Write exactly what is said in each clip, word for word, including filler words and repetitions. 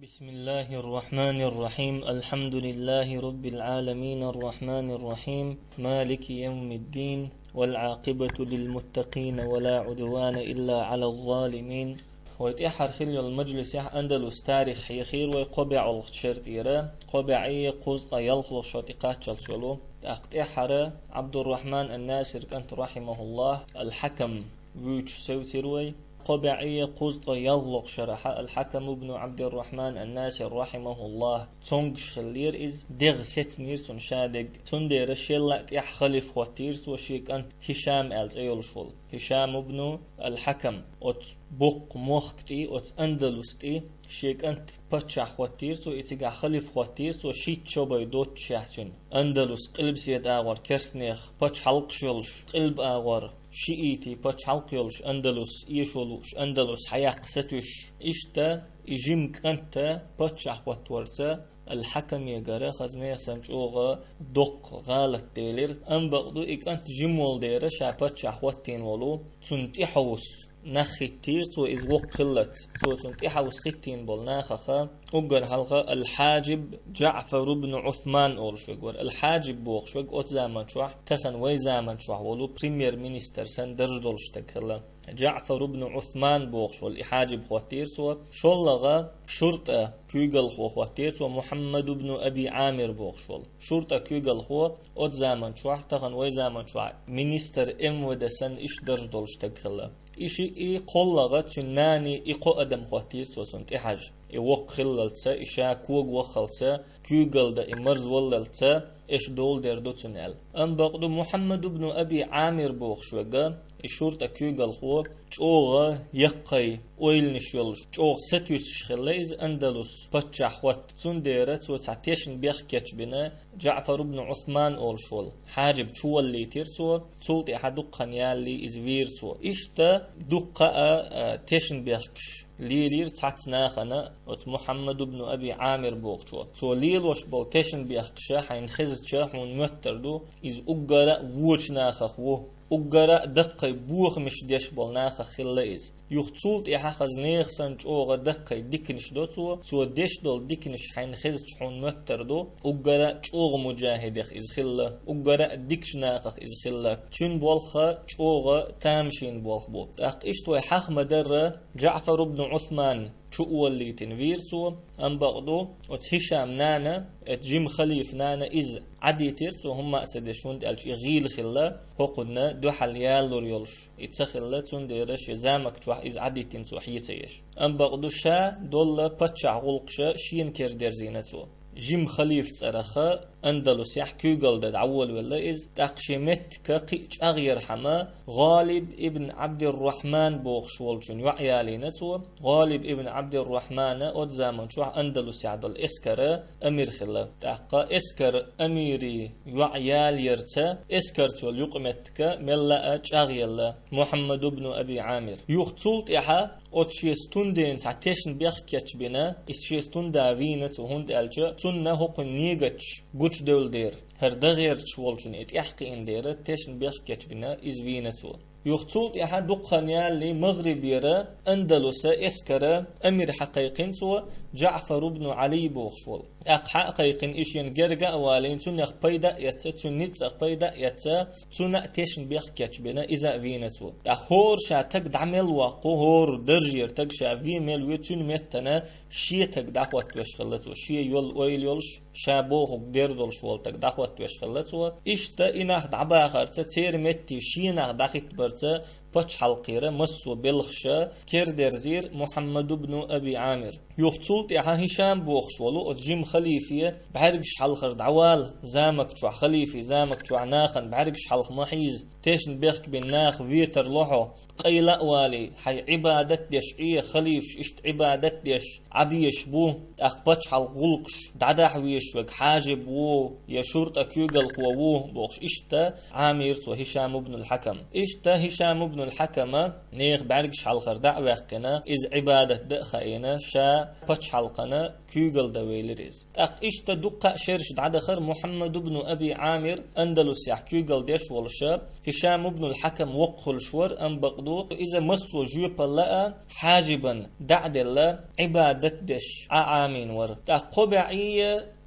بسم الله الرحمن الرحيم. الحمد لله رب العالمين. الرحمن الرحيم. مالك يوم الدين. والعاقبة للمتقين ولا عدوان إلا على الظالمين. Вай тӀехьара хилла йолу мажлисехь Андалус тарих хьехийра вай кхо бӀе олхачу шарта тӀера, кхо бӀе кхузткъе ялхалгӀа шо тӀекхаччалц йолу. ТӀаккха тӀехьара Ӏабдуррахьман ан-Насир кӀант, рахьимахуллахь, ал-Хьакам вуьйцуш севцира вай. Кхо бӀе кхузткъе ялхалгӀа шарахь ал-Хьакам ибн Ӏабдиррахьман ан-Насир, рахьимахуллахь, цомгуш хиллера иза, дегӀ сецнера цунна ша дерг. Цундела шел а тӀаьхьа халифа хӀоттийра цо шен кӀант Хишам аьлла цӀе йолуш волу. Хишам ибн ал-Хьакам. Оцу боккха мохк тӀе, оцу Андалус тӀе шен кӀант паччахь хӀоттийра цо, и цигахь халифа хӀоттийра цо, шийтта шо бен доццушехь цуьнан. Андалус къилбаседа агӀор керстанех пачхьалкхаш йолуш, къилба агӀор шиитийн пачхьалкх йолуш Андалус, эшо лууш Андалус схьаяккха сатуьйсуш. Иштта и жима кӀант паччахь хӀоттаварца, ал-Хьакамегара хаза нехан санна чӀогӀа доккха гӀалат делира. Амма бакъду и кӀант жима волу дера ша паччахь хӀоттийна волу, цунна тӀехьовса нах хӀиттийра цо иза воккха хиллалц. Цо цунна тӀехьовса хӀиттийна болу нахах уггар хьалха ал-Хьаджиб ДжаӀфар ибн Ӏусман олуш верг вара. Ал-Хьаджиб бохуш верг оцу заман чохь, тахана вай заман чохь волу премьер-министр санна дарж долуш стаг хилла. ДжаӀфар ибн Ӏусман бохуш волу и Хьаджиб хӀоттийра цо. ШоллагӀа шуртӀа куьйгалхо хӀоттийра цо, Мухьаммад ибн Аби Ӏамир бохуш волу. ШуртӀа куьйгалхо оцу заман чохь, тахана вай заман чохь министр МВД санна иштта дарж долуш стаг хилла. И шиъ, и кхоллагӀа цуьнан нанна, и кхо адам хӀоттийра цо цунна тӀехьажа. И воккха хиллалца, и ша кога ваххалца, куьйгалла дан и марзваллалца, эшо дола дер ду цуьнан аьлла. Амма бакъду Мухьаммад ибн Аби Ӏамир бохуш верг, и шуртӀа куьйгалхо, чӀогӀа яккхий ойланаш йолуш, чӀогӀа сатуьйсуш хилла иза Андалус паччахь хӀотта. Цундела цо цхьа тешнабехк кечбина, ДжаӀфар ибн Ӏусман олуш волу Хьаджиб чувалийтира цо, цул тӀаьхьа дукха хан ялале иза вийра цо. Иштта дуккха а, а, тешнабехкаш лелийра цхьацца нахана оцу Мухьаммад ибн Аби Ӏамир бохучо. Цо лелош болу тешнабехкаш хьайна хезча, хьуна моьттур ду, иза уггар а вочу нахах ву. Уггар а даккхий бохамаш деш болу нахах хилла иза. Юха цул тӀаьхьа хаза нехан санна чӀогӀа даккхий диканаш до цо, цо деш долу диканаш хьайна хезча хьуна моьттур ду, уггар а чӀогӀа муджахӀидех иза хилла, уггар а дикачу нахах иза хилла. Цуьнан болх чӀогӀа тамашийна болх бу. ТӀаккха иштта вай хьаха ма-дарра, ДжаӀфар ибн Ӏусман чу а валийтина вийра цо, амма бакъду, оцу Хишам нана, оцу жима халифа нана иза Ӏадитира цо, хӀумма а ца деш, хӀунда аьлча и гӀийла хилла, хӀокхунна дуьхьал ялалур йолуш и ца хилла, цундела шен замак чохь иза Ӏадитина цо хье ца еш. Амма бакъду ша долла паччахь гӀуллакхаш шена кера дерзийна цо. Жима халифа цӀарах Андалусехь куьйгалла дан дӀаволавелла иза, тӀаккха шен меттиг кхин а чӀагӀъярхьама, ГӀалиб ибн Ӏабдиррахьман бохуш волчун йоӀ ялийна цо. ГӀалиб ибн Ӏабдиррахьмана оцу заман чохь Андалусехь долу эскара амир хилла. ТӀаккха эскара амири йоӀ ялъярца, эскарца йолу юкъаметтиг мелла а чӀагӀъелла Мухьаммад ибн Аби Ӏамир. Юха цул тӀаьхьа оцу шен стундена цхьа тешнабехк кечбина, иза шен стунда вийна цо, хӀунда аьлча цунна хӀокхуьнан негаташ гучудевлла дера. ХӀара дан гӀерташ волчун и тӀаьхьакхиъна дера тешнабехк кечбина иза вийна цо. Юха цул тӀаьхьа дукха хан ялале МагӀрибера Андалуса эскара амир хьакхайкхина цо, ДжаӀфар ибн Ӏали бохуш волу. ТӀаккха хьа а кхайкхина, и шена герга а валийна, цунах пайда а эцна, цуьнан ницкъах пайда а эцна, цунна а тешнабехк кечбина, иза а вийна цо. ТӀаккха хӀора ша таг дӀа мел воккху, хӀора даржера таг ша вен мел ву, цуьнан меттана шен таг дӀахӀоттавеш хилла цо, шен йолу ойла йолуш, ша бохург дер долуш волу таг дӀахӀоттавеш хилла цо. Иштта и нах дӀабахарца, церан метте шен нах дӀахӀиттабарца, пачхьалкхера массо а белхаша кера дерзийра Мухьаммад ибн Аби Ӏамир. Юха цул тӀаьхьа Хишам бохуш волу оцу жима халифе бӀаьргаш хьалхара дӀавала, замак чохь, халифе замак чохь нахана бӀаьргаш хьалха ма хьийза, тешнабехк бина наха ветар ло хьо, къайла а валий, хьайн Ӏибадат деш Ӏе, халифаш иштта Ӏибадат деш Ӏа безаш бу, тӀаккха пачхьалкхан гӀуллакхаш дӀадахьа везаш верг хьаджиб ву, я шуртӀа куьйгалхо ву, бохуш, иштта Ӏамийра цо Хишам ибн ал-Хьакам. Иштта Хишам ибн ибнул Хьакама нехан бӀаьргаш хьалхара дӀа а ваьккхина, иза Ӏибадат дан а хаийна, ша пачхьалкхана куьйгалла дан велира иза. ТӀаккха иштта дуккха а шераш дӀадахар Мухьаммад ибн Аби Ӏамир Андалусехь куьйгалла деш волуша, Хишам ибнул Хьакам воккха хуьлуш вара, амма бакъду, иза массо жоьпалла а хьаджибан дӀа а делла, Ӏибадат деш Ӏа Ӏамийна вара. ТӀаккха кхо бӀе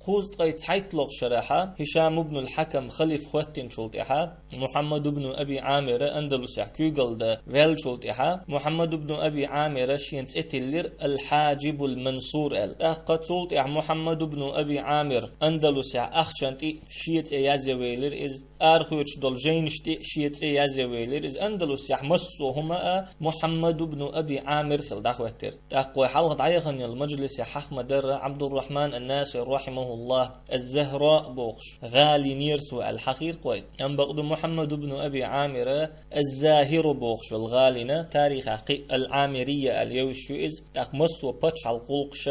кхузткъе цхьайтталгӀа шарахьа, Хишам ибнул Хьакам халиф хӀоттинчул тӀаьхьа, Мухьаммад ибн Аби Ӏамира Андалусехь куьйгалла дан ваьллачул тӀаьхьа, Мухьаммад ибн Аби Ӏамира шена цӀе тиллира Ал-Хьаджибул Мансур аьлла. ТӀаккха цул тӀаьхьа Мухьаммад ибн Аби Ӏамир Андалусехь ахчан тӀе шен цӀе язъян велира иза, арахоьцуш долу жайнаш тӀе шен цӀе язъян велира иза. Андалусехь массо а хӀума а Мухьаммад ибн Аби Ӏамир хилла дӀахӀоьттира. ТӀаккха вай хьалха дӀаяхана йолу мажлисехь хьахма дара Ӏабдуррахьман ан-Насир, рахьимахуллахӀ, Аз-Захьра бохуш гӀала йинера цо аьлла хьахийра-кх вай. Амма бакъду Мухьаммад ибн Аби Ӏамира Аз-Захьира бохуш йолу гӀала йина, тарихехь кхин а Ал-Ӏамирия аьлла йовзуш ю иза. ТӀаккха массо а пачхьалкхан гӀуллакхаш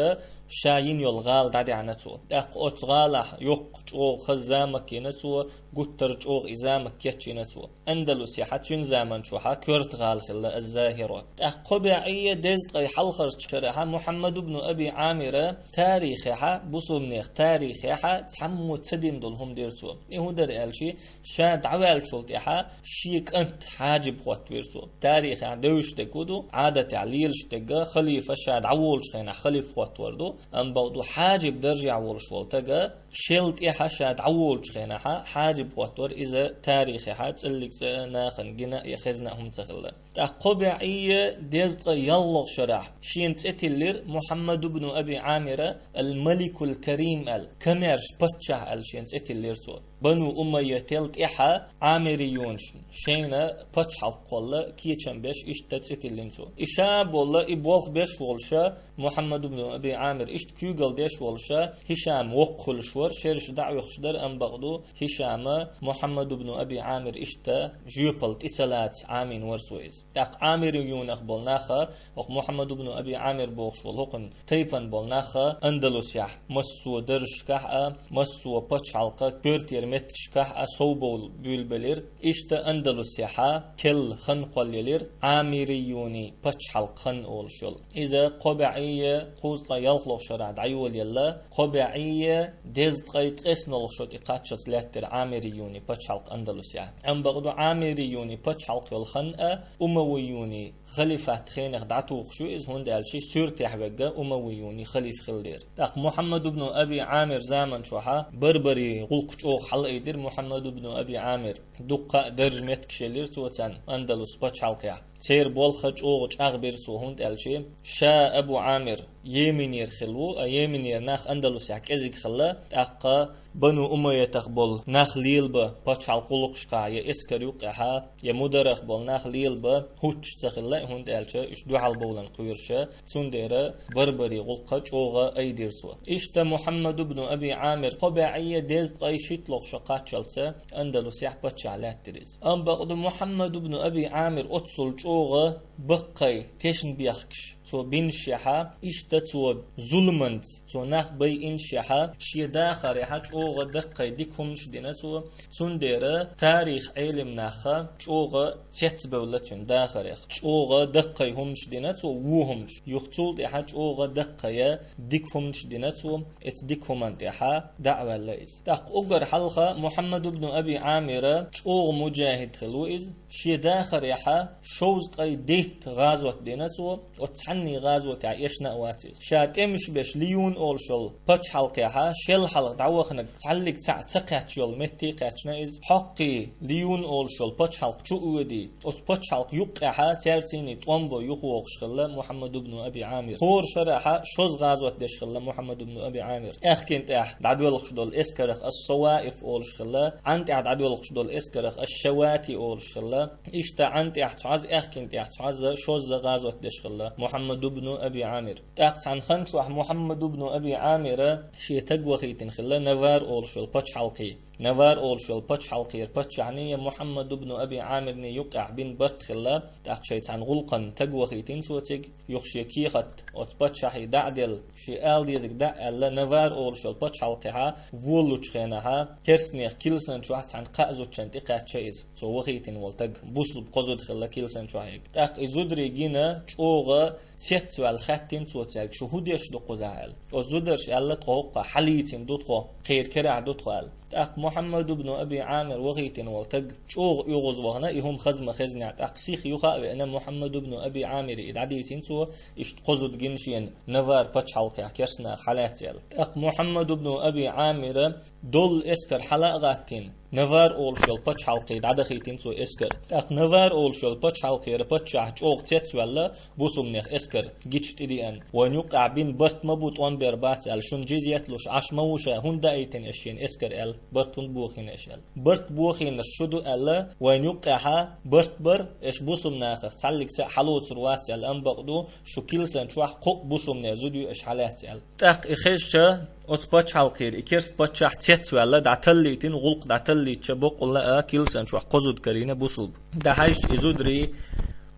ша йина йолу гӀала дӀадаьхьна цо. ТӀаккха оцу гӀалахь йоккха чӀогӀа хаза замок йина цо, гуттар а чӀогӀа и замок кечйина цо. Андалусехьа цуьнан заман чохьа коьрта гӀала хилла Аз-Захьира. ТӀаккха кхо бӀе дезткъе хьалхарчу шарахьа Мухьаммад ибн Аби Ӏамира тарихехьа, бусулбанех тарихехьа цхьаммо ца дина долу хӀума дира цо. И хӀун дара аьлча, ша дӀаваьллачул тӀаьхьа шен кӀант Хьаджиб хӀоттавира цо. Тарихехь девзаш дерг хӀун ду, Ӏадатехь лелаш дерг, халифа ша дӀаволучу хенахь халиф хӀоттавар ду, амма бакъду Хьаджиб даржехь волуш волу таг, шел тӀаьхьа ша дӀаволучу хенахьа Хьаджиб хӀоттавар, иза тарихехьа цӀаллиг цӀа а нахана гина а я хезна а хӀума ца хилла. ТӀаккха кхо бӀе дезткъе ялхалгӀа шарахь шена цӀе тиллира Мухьаммад ибн Аби Ӏамира Ал-Маликул Карим аьлла, камаьрша паччахь аьлла шена цӀе тиллира цо. Бану Умайятел тӀаьхьа Ӏамирийюнаш шайна пачхьалкх кхолла кечам беш иштта цӀе тиллина цо. И ша а болла, и болх беш волуша, Мухьаммад ибн Аби Ӏамир иштта куьйгалла деш волуша, Хишам воккха хуьлуш вара, шераш дӀа а оьхуш дара, амма бакъду, Хишама Мухьаммад ибн Аби Ӏамир иштта жоьпалла тӀе ца лаца Ӏамийна вара цо иза. ТӀаккха Ӏамирийюнах болу наха, хӀокху Мухьаммад ибн Аби Ӏамир бохуш волу хӀокхуьнан тайпана болу наха Андалусехь массо а даржашкахь а, массо а пачхьалкхан коьртера меттигашкахь а совбовла буьйлабелира. Иштта Андалусехьа керла хан кхоллаелира, Ӏамирийюний пачхьалкх хан олуш йолу. Иза кхо бӀе кхузткъе ялхалгӀа шарахь дӀайолаелла, кхо бӀе дезткъе ткъеснолгӀа шо тӀе кхаччалц лаьттира Ӏамирийюний пачхьалкх Андалусехь. Амма бакъду Ӏамирийюний пачхьалкх йолу хан а Умавийюний халифат хенах дӀатухуш ю иза, хӀунда аьлча суьртехь верг Умавийюний халиф хилла дера. ТӀаккха Мухьаммад ибн Аби Ӏамир заман чохьа барбарийн гӀуллакх чӀогӀа хьалаайдира Мухьаммад ибн Аби Ӏамир. Дуккха а даржа меттигаш елира цо царна Андалус пачхьалкхехь. Церан болх а чӀогӀа чӀагӀбира цо, хӀунда аьлча ша Абу Ӏамир Йеменера хилла ву, а Йеменера нах Андалусехь кӀезиг хилла, тӀаккха Бану Умайятах болу нах лелабан пачхьалкхан гӀуллакхашкахь я эскар юккъехьа, я мударах болу нах лелабан хӀуттуш ца хилла, хӀунда аьлча уьш дуьхьал бовлан кхоьруша, цундела барбарийн гӀуллакх чӀогӀа айдира цо. Иштта Мухьаммад ибн Аби Ӏамир кхо бӀе дезткъе шийтталгӀа шо кхаччалца Андалусехь паччахь лаьттира иза. Амма бакъду Мухьаммад ибн Аби Ӏамир оццул чӀогӀа баккхий тешнабехкаш цо бинашехьа, иштта цо зуламанца цо нах байинашехьа, шен дахарехьа чӀогӀа даккхий дика хӀуманаш дина цо, цундела тарих Ӏелам наха чӀогӀа цецбевлла цуьнан дахарех. ЧӀогӀа даккхий хӀуманаш дина цо, вон хӀуманаш. Юха цул тӀаьхьа чӀогӀа даккхий дика хӀуманаш дина цо, эцу дика хӀуманна тӀаьхьа дӀа а ваьлла иза. ТӀаккха уггар хьалха Мухьаммад ибн Аби Ӏамира чӀогӀа муджахид хилла ву иза, шен дахарехьа шовзткъе дейтта гӀазот дина цо, оцу цхьанний гӀазотехь эшна а вац иза. Ша тӀемаш беш Лиюн олуш йолу пачхьалкхехьа шел хьалха дӀаваханарг цхьаллиг цхьаъ ца кхаьчна йолу метте кхаьчна иза. Хьоккхий Лиюн олуш йолу пачхьалкх чу а воьдий, оцу пачхьалкхан юккъехьа цаьрцийний тӀом бо юхавогӀуш хилла Мухьаммад ибн Аби Ӏамир. ХӀора шарахьа шозза гӀазот деш хилла Мухьаммад ибн Аби Ӏамир. Аьхкин тӀехь дӀадоьлхуш долу эскарах ас-Саваиф олуш хилла, Ӏан тӀехь дӀадоьлхуш долу эскарах ас-Шавати олуш хилла. Иштта Ӏан тӀехь цхьазза, аьхкин тӀехь цхьазза, шозза гӀазот деш хилла Мухьаммад ибн Аби Ӏамир. ТӀаккха цхьана хан чохь Мухьаммад ибн Аби Ӏамира шен таг вахийтина хилла Навар олуш йолу пачхьалкхе. Навар олуш йолу пачхьалкхера паччахьний я Мухьаммад ибн Аби Ӏамирний юккъехь бина барт хилла, тӀаккха шайн цхьана гӀуллакхана таг вахийтина цо цига, юха шен кехат оцу паччахье дӀа а делла, шен ала дезарг дӀа а аьлла, Навар олуш йолу пачхьалкхехьа воллучу хенахьа, керстанех килсан чохь цхьана кхаа зудчунна тӀекхаьчча иза, цо вахийтина волу таг, бусулба кхо зуда хилла килсан чохь ерг. ТӀаккха и зударий гина чӀогӀа цецваьлла хаьттина цо цаьрга, шу хӀун деш ду кхузахь аьлла. Оцу зударша аьлла, тхо хӀокхахь хьалийцина ду тхо, кхеран керахь ду тхо аьлла. ТӀаккха Мухьаммад ибн Аби Ӏамир вахийтина волу таг чӀогӀа оьгӀаз вахана, и хӀума хаза ма хезнехь, тӀаккха сиха юха а веана, Мухьаммад ибн Аби Ӏамире и дӀадийцина цо, иштта кхо зуда гина шена Навар пачхьалкхехь керстанах хьалаьцна аьлла. ТӀаккха Мухьаммад ибн Аби Ӏамира доллу эскар хьала а гӀаттийна, Навар олуш йолу пачхьалкхе дӀадахийтина цо эскар. ТӀаккха Навар олуш йолу пачхьалкхера паччахь чӀогӀа цецваьлла, бусулбанех эскар гича тӀедеана. Вайн юккъехь бина барт ма бу, тӀом бер бац аьлла, шуна жизья луш Ӏаш ма ву ша, хӀунда даийтина аш шена эскар аьлла, барт хӀунда бохийна аш аьлла. Барт бохийнарш шу ду аьлла, вайн юккъехьа барт бар, аш бусулбанахах цхьаллигца а хьалоцур вац аьлла, амма бакъ ду, шу килсан чохь кхоъ бусулбанех зуда ю аш хьалаьцна аьлла. ТӀаккха и хезча, оцу пачхьалкхера и керста паччахь цецваьлла, дӀаталлийтина, гӀуллакх дӀаталлийча, боккъалла а килсан чохь кхо зуда карийна бусулба. ДӀахьаьжча и зударий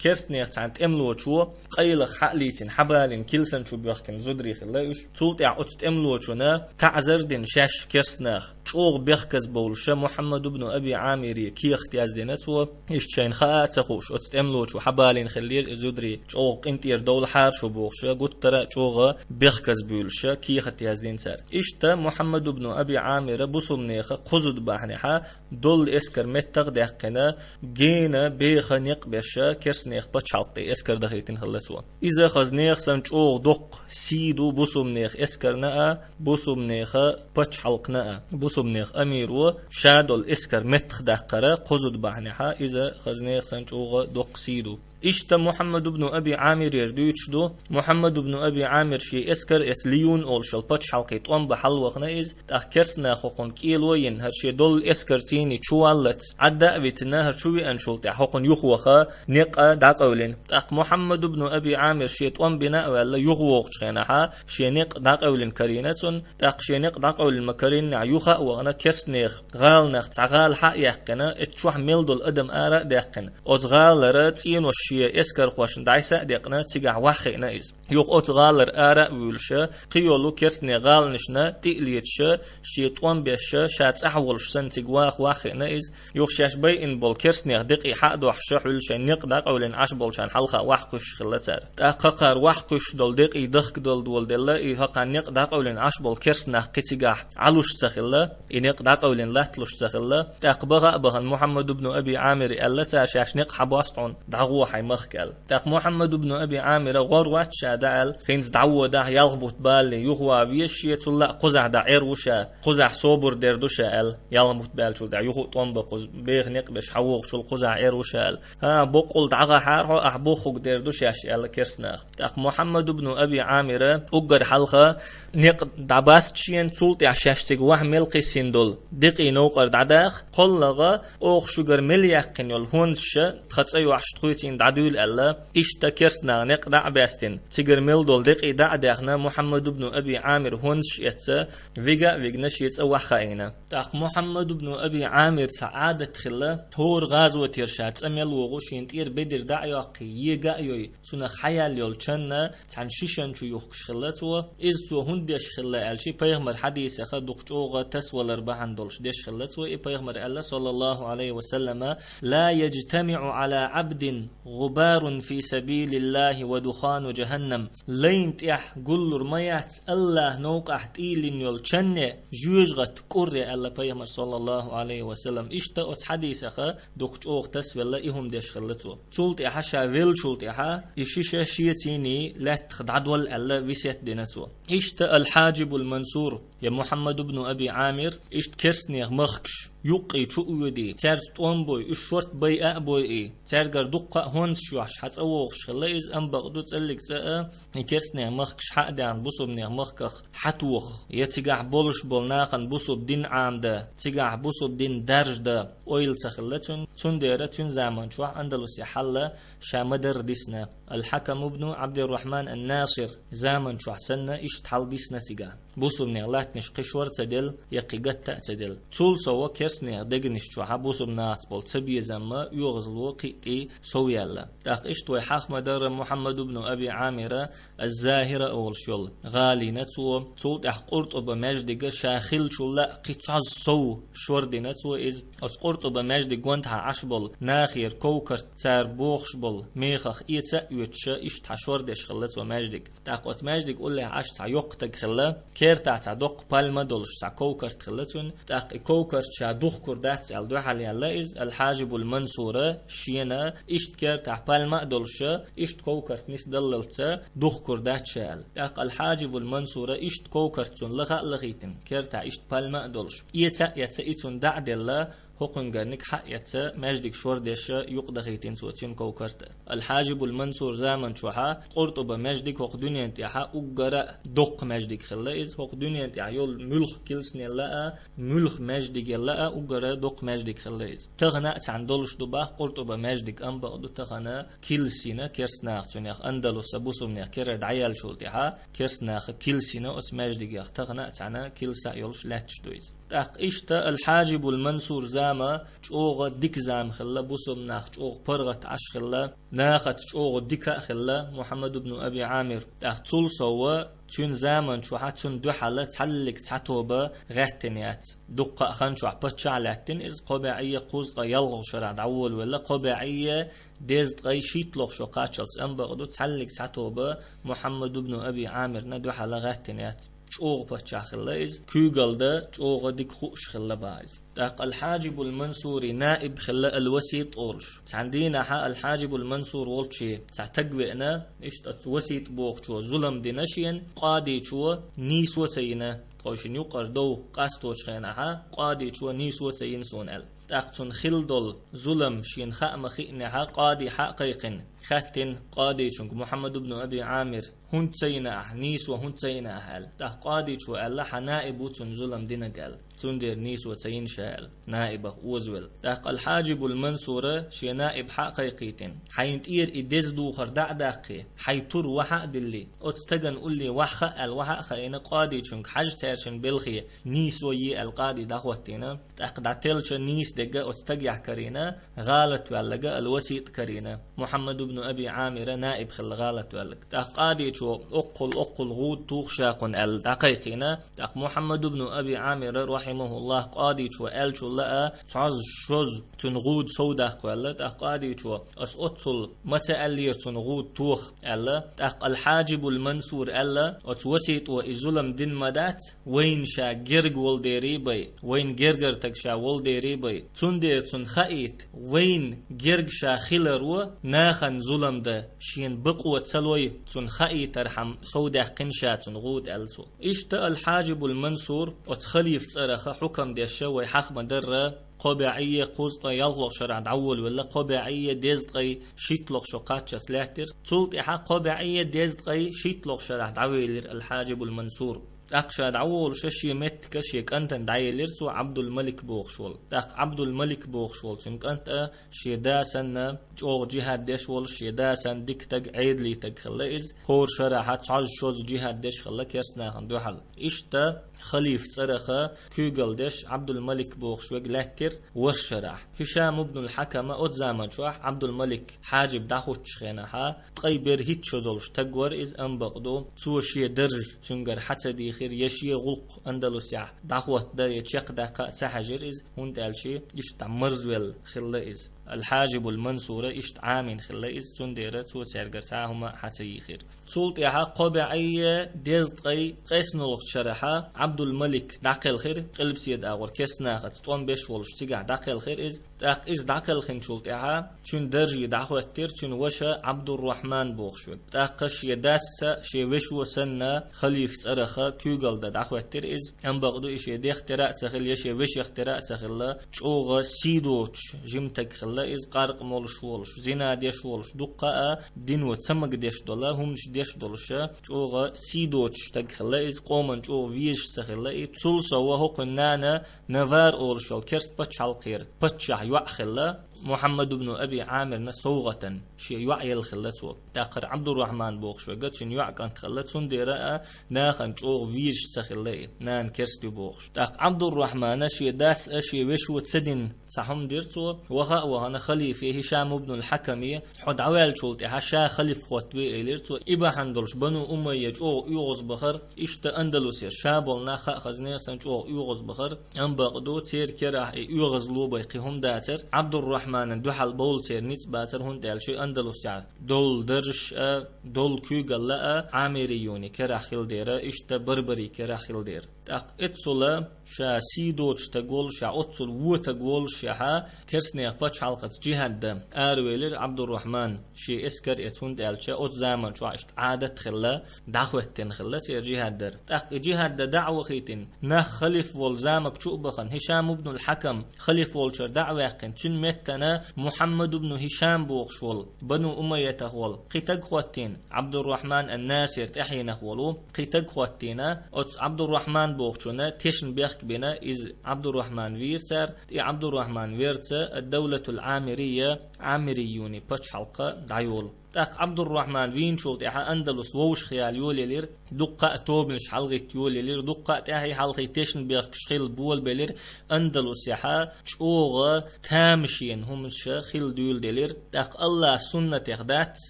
керстанех цхьана тӀемалочо къайлаха хьа а лийцина, хьабалийна килсан чу боьхкина зударий хилла уьш. Цул тӀаьхьа оцу тӀемалочунна таӀзар а дина шаьш керстанах, чӀогӀа бехказбовлуша Мухьаммад ибн Аби Ӏамире кехат яздина цо. Иштта шайна хаа а ца хууш, оцу тӀемалочо хьабалийна хиллера и зударий, чӀогӀа къинтӀера довлахьара шу бохуша, гуттара а чӀогӀа бехказбуьйлуша кехат яздина цара. Иштта Мухьаммад ибн Аби Ӏамира бусулбанеха кхо зуда бахьанехьа доллу эскар меттах а даьккхина, гена, беха некъ беша, керстанех пачхьалкх тӀе эскар дахийтина хилла цо. Иза хаза нехан санна чӀогӀа доккха сий ду бусулбанех эскарна а, бусулбанеха пачхьалкхна а. Бусулбанех амиро ша долу эскар меттах даккхара кхо зуда бахьанехьа, иза хаза нехан санна чӀогӀа доккха сий ду. Иштта Мухьаммад ибн Аби Ӏамирера дуьйцуш ду, Мухьаммад ибн Аби Ӏамир шен эскар эца Лиюн олуш йолу пачхьалкхе тӀом бан хьалавахана иза, тӀаккха керстанаха хӀокхунна кӀело а йина, хӀара шен доллу эскар цӀийне чу валлалц, Ӏадда а витина, хӀара чу веанчул тӀаьхьа хӀокхунна юхаваха, некъ а дӀакъевлина. ТӀаккха Мухьаммад ибн Аби Ӏамир шен тӀом бина а ваьлла, юхавогӀучу хенахьа, шен некъ дӀакъевлина карийна цунна, тӀаккха шен некъ дӀакъевлина ма карийнехь, юха а вахана, керстанех гӀаланах цхьа гӀала хьа а яьккхина, эцу чохь мел долу адам ара а даьккхина. Оцу гӀалара цӀенош шен эскархошна дӀасса а декъна, цигахь ваха хиъна иза. Юха оцу гӀалара ара а вуьйлуша, кхийолу керстанех гӀаланашна тӀе а леташа, шен тӀом беша, ша цӀахь волуш санна, цига ваха ваха хиъна иза. Юха шаьш байина болу керстанех декъий хьа а дохьуша, хьуьлла шайн некъ дӀакъевлина Ӏаш болчарна хьалха ваха кхуьссуш хилла цара. ТӀаккха кхара ваха кхуьссуш долу декъий дахка долу дола делла, и хӀокхарна некъ дӀакъевлина Ӏаш болу керстанах кхин цигахь Ӏалуш ца хилла, и некъ дӀакъевлина латталуш ца хилла. ТӀаккха баха а бахана Мухьаммад ибн Аби Ӏамире аьлла цара, шаьш некъ хьабоста хьуна, дӀагӀо хьайн махка аьлла. ТӀаккха Мухьаммад ибн Аби Ӏамира гӀор вац ша дӀа аьлла, хӀинца дӀаводахь, ялх бутт балале юхаван веза шен, цул а кхузахь дӀа Ӏер ву ша, кхузахь собар дер ду ша аьлла, ялх бутт баьллачул тӀаьхьа юха а тӀом бан кхуза, беха некъ беш хьавогӀучул кхузахь Ӏер ву ша аьлла. ХӀан, боккъал дӀагӀахьара хьо, ахь бохург дер ду шаьш аьлла керстанаха. ТӀаккха Мухьаммад ибн Аби Ӏамира уггар хьалха некъ дӀабаста шена, цул тӀаьхьа шаьш цига ваха мел кхиссина долу декъий новкъара дӀадаха, кхоллагӀа, оха шуьгара мел яьккхина йолу хӀонсаша тхан цӀа йохьуш тхоьцийна дӀадуьйла аьлла, иштта керстанаха некъ дӀа а баьстина, цигара мел долу декъий дӀа а даьхна, Мухьаммад ибн Аби Ӏамир хӀонсаш эцна, вига а вигна шен цӀа ваха хаийна. ТӀаккха Мухьаммад ибн Аби Ӏамирца Ӏадат хилла, хӀора гӀазотера ша цӀа мел вогӀу, шена тӀера бедар дӀа а йоккхий, ега а йой, цунах хьаяьлла йолу чанна цхьана шишан чу юхкуш хилла цо. Иза цо хӀунда деш хилла аьлча, пайхамар хьадийсаха дукха чӀогӀа тасавалар бахьана долуш деш хилла цо. И пайхамар аьлла, саллаллаху Ӏалайхи ва саллама: «Ла яжтамиӀу Ӏала Ӏабдин гӀубарун фи сабилиллахи ва духану жаханнам». Лайна тӀехь гуллур ма яц АллахӀ новкъахь тӀийлина йолу чанне жоьжахатта кӀурре аьлла пайхамар, саллаллаху Ӏалайхи ва саллам. Иштта оцу хьадийсаха дукха чӀогӀа тасавелла и хӀума деш хилла цо. Цул тӀаьхьа ша веллачул тӀаьхьа и шиша шеца йиний лаьттах дӀадолла аьлла весет дина цо. Иштта Ал-Хьаджибул Мансур, я Мухьаммад ибн Аби Ӏамир, иштта керстанех махкаш юккъе чу а воьдий, цаьрца тӀом бой, уьш шорта байъа а бойъий, цаьргара дуккха а хӀонсаш йохьуш хьан цӀа вогӀуш хилла иза, амма бакъду цӀаллиг цӀа а, и керстанех махкаш хьа а даьхна бусулбанех махках хьатоха, я цигахь болуш болу нахана бусулба дин Ӏамадан, цигахь бусулба дин даржадан ойла ца хилла цуьнан, цундела цуьнан заман чохь Андалусе хьал ша ма-дарра дисна. Ал-Хьакам ибн Ӏабдуррахьман ан-Насир заман чохь санна иштта хьал дисна цигахь. Бусулбанех латта Ниш кхи шор ца делла, я кхи гатта а ца делла. Цул сов керстнех дегнаш чухьа бусурнахаца болу ца безамма оьгӀазло кхиътий сов яьлла. ТӀаккха иштта вай хьахма дара Мухьаммад ибн Аби Ӏамира аз-Захира олуш йолу гӀалина цо, цул тӀаьхьа Къуртуба маьждига ша хиллачул а кхин цхьа сов шор дина цо иза. Оцу Къуртуба маьждиг гонтахьа Ӏаш болу нахера ковкарт цара бохуш болу мехах эца а оьцуша, иштта хьан шор деш хилла цо маьждиг. ТӀаккха оцу маьждиг уллехь Ӏаш цхьа йоккха таг хилла, кертахь цхьа доккха пальма долуш цхьа ковкарт хилла цуьнан. ТӀаккха и ковкарт ша духкур дац аьлла дуьхьал яьлла иза, Аль-Хьаджибул Мансура шена иштта кертахь пальма а долуша, иштта ковкарт нисдаллалца духкур дац ша аьлла. ТӀаккха Аль-Хьаджибул Мансура иштта ковкарт цунна лаха а лахийтина, кертахь иштта пальма а долуш. Эца а эцна и цунна дӀа а делла, хӀокхуьнгара ниг хьаэцна, маьждиг шор деша юкъадахийтина цо цуьнан ковкарта. Аль-Хьаджибул Мансур заман чохьа Къуртуба маьждиг хӀокху дуьнен тӀехьа уггара а доккха маьждиг хилла иза, хӀокху дуьнен тӀехь йолу муьлхха килсанел а, муьлхха маьждигел а уггара доккха маьждиг хилла иза. Тахана а цхьаьна долуш ду бах Къуртуба маьждиг, амма бакъ ду тахана килсина керстнаха цуьнех Андалуса бусурнех керара дӀаяьллачул тӀехьа керстнаха килсина оцу маьждигех, тахана а цхьаьна килса а йолуш лаьтташ ду иза. ТӀаккха иштта Аль-Хьаджибул Мансур зама чӀогӀа дика зама хилла, бусурнах чӀогӀа паргӀат Ӏаш хилла, нахаца чӀогӀа дика а хилла Мухьаммад ибн Аби Ӏамир. ТӀаккха цул сов цуьнан заман чохьа цунна дуьхьала цхьаллиг цхьа тоба гӀаьттина яц. Дуккха а хан чохь паччахь а лаьттина иза, кхо бӀе кхузткъе ялхолгӀа шарахь дӀаволавелла, кхо бӀе дезткъе шийтталгӀа шо кхаччалц, амма бакъ ду цхьаллиг цхьа тоба Мухьаммад ибн Аби Ӏамирна дуьхьала гӀаьттина яц. ЧӀогӀа паччахь хилла иза, куьйгалла чӀогӀа дика хууш хилла бах иза. ТӀаккха Аль-Хьаджибул Мансури наиб хилла Аль-Васит олуш. Цхьана дийнахьа Аль-Хьаджибул Мансур волчу цхьа таг веана, иштта оцу Васит бохучо зулам дина шена, къадичо нийсо ца йина, тхойшинна юкъара дов къасточу хенахьа, къадичо нийсо ца йина суна аьлла. ТӀаккха цунна хилла долу зулам шена хаа ма хиънехьа, къади хьа а кхайкхина, хаьттина къадичуьнга: «Мухьаммад ибн Аби Ӏамир, хӀунда ца йина ахь, нийсо хӀунда ца йина ахь?» – аьлла. ТӀаккха къадичо аьлла: «Хьан наиб ву цунна зулам динарг», – аьлла. Цундела нийсо ца йина ша аьлла, наибах озавелла. ТӀаккха Аль-Хьаджибул Мансура шен наиб хьа а кхайкхийтина: «Хьайна тӀера и деза духар дӀа а даккхий, хьайн тур вахьа а диллий, оцу стагана улле вахьа а хаьа», – аьлла, вахьа а хаийна, къадичуьнга хьажа цаьршинна белхе нийсо е аьлла, къади дӀахӀоттийна. ТӀаккха дӀателлача нийса дерг оцу стагехь карийна, гӀалатваьлларг Аль-Васит карийна, Мухьаммад ибн Аби Ӏамира наиб хилла гӀалатваьлларг. ТӀаккха къадичо: «Оккхул, оккхул гӀуда туху ша кхунна», – аьлла, дӀакхайкхийна. ТӀаккха Мухьаммад ибн Аби Ӏамира, рахьимахуллахӀ, къадичо аьллачул а цхьа шозза цуьнан гӀуда сов даккха ваьлла. ТӀаккха къадичо: «Ас оццул ма ца аьллера цунна гӀуда тоха», – аьлла. ТӀаккха Аль-Хьаджибул Мансур аьлла: «Оцу Васито и зулам дина ма дац, вайна ша герга волу дерий бай, вайна гергара таг ша волу дерий бай. Цундела цунна хаийта, вайна герга ша хиларо нахана зулам дан шена бакъо ца лой, цунна хаийтархьама совдаьккхина ша цунна гӀуда», – аьлла цо. Иштта Аль-Хьаджибул Мансур оцу халифа цӀараха хьукам деша вай хьахма дарра, кхо бӀе кхузткъе ялхлогӀа шарахь дӀаволавелла, кхо бӀе дезткъе шийтталгӀа шо кхаччалц лаьттира. Цул тӀаьхьа кхо бӀе дезткъе шийтталгӀа шарахь дӀавелира Аль-Хьаджибул Мансур. ТӀаккха ша дӀаволуша шен меттига шен кӀантана дӀаелира цо, Ӏабдул-Малик бохуш волу. ТӀаккха Ӏабдул-Малик бохуш волу цуьнан кӀант а шен да санна чӀогӀа жихӀад деш волуш, шен да санна дика таг, Ӏедале таг хилла иза. ХӀора шарахьа цхьа шозза жихӀад деш хилла керстанахана дуьхьал. Иштта халифа цӀараха куьйгалла деш Ӏабдул-Малик бохуш верг лаьттира ворхӀ шарахь. ХӀишам ибнул Хьакама оцу заман чохь Ӏабдул-Малик хьаджиб дӀахӀуттучу хенахьа, ткъе берхӀитта шо долуш таг вара иза, амма бакъ ду, цо шен дарж цуьнгара хьа ца дийхира, я шен гӀуллакх Андалусехь дӀахӀотта дан, я чекхдаккха а ца хьаьжира иза, хӀунда аьлча иштта марзвелла хилла иза. Аль-Хьаджибул Мансура иштта Ӏамийна хилла иза, цундела цо цаьргара цхьа а хӀума хьа ца йийхира. Цул тӀаьхьа кхо бӀе дезткъе кхоьссанолгӀачу шарахьа Ӏабдул-Малик дӀакхелхира, къилбаседа агӀор керстанахаца тӀом беш волуш цигахь дӀакхелхира иза. ТӀаккха иза дӀакхелхинчул тӀаьхьа цуьнан дарже дӀахӀоьттира цуьнан ваша Ӏабдуррахьман бохуш верг. ТӀаккха шен дас а, шен вешо санна, халифа цӀараха куьйгалла дан дӀахӀоьттира иза. Амма бакъ ду, и шен дех тера а ца хилла, я шен вешех тера а ца хилла, чӀогӀа сий доцуш жима таг хилла иза, къаркъа молуш волуш, зина деш волуш, дуккха а дино ца магадеш долу хӀуманаш деш долуша, чӀогӀа сий доцуш таг хилла иза, къоман чӀогӀа везаш ца хилла и. Цул сов хӀокхуьнан нана Навар олуш йолу керста пачхьалкхера паччахь йоӀ хилла. Мухьаммад ибн Аби Ӏамирна совгӀатан шен йоӀ елла хилла цо. ТӀаккха Ӏабдуррахьман бохуш верг, цуьнан йоӀ кӀант хилла, цундела а нахана чӀогӀа везаш ца хилла и, нана керста ю бохуш. ТӀаккха Ӏабдуррахьмана шен дас а, шен вешо ца дина цхьа хӀума дира цо, ваха а вахана халифе ХӀишам ибн аль-Хьакаме, хьо дӀаваьллачул тӀаьхьа ша халиф хӀоттаве, элира цо. И бахьана долуш Бану Умайя чӀогӀа оьгӀазбахара, иштта Андалусера ша болу нах хаа хазне а санна чӀогӀа оьгӀазбахара, амма бакъду, церан керахь и оьгӀазло бен кхин хӀума дацара. Ӏабдуррахьманан дуьхьал бовла церан ницкъ бацара, хӀунда аьлча Андалусехь долу даржаш а, долу куьйгалла а Ӏамирий юьнан керахь хилла дера, иштта Барбарий керахь хилла дера. ТӀаккха эццула ша сий доцу стаг волуш, ша оццул вон стаг волушехьа, керстанех пачхьалкхаца джихӀад дан аравелира Ӏабдуррахьман шен эскар эца, хӀунда аьлча оцу заман чохь иштта Ӏадат хилла, дӀахӀоьттина хилла церан джихӀад дар. ТӀаккха и джихӀад дан дӀа а вахийтина, нах халиф волу заман чу а бахана, ХӀишам ибн аль-Хьакам халиф волчуьра дӀа а ваьккхина, цуьнан меттана Мухьаммад ибн ХӀишам бохуш волу, Бану Умайятах волу, кхин стаг хӀоттийна, Ӏабдуррахьман ан-Насир тӀаьхьенах волу, кхин стаг хӀоттийна, оцу Ӏабдуррахьман бохучунна тешнабехк бина, иза Ӏабдуррахьман вийра цара, и Ӏабдуррахьман верца ад-Давлатул Ӏамирийя, Ӏамирий юьнан пачхьалкх дӀайолу. ТӀаккха Ӏабдуррахьман вийначул тӀаьхьа Андалус вовшахъяла йолаелира, дуккха а тобанаш хьалагӀитта йолаелира, дуккха а тӀаьхьий-хьалхий тешнабехкаш хилла болабелира, Андалусехьа чӀогӀа тамашийна хӀуманаш хилла дуьйладелира. ТӀаккха АллахӀан суннатех дац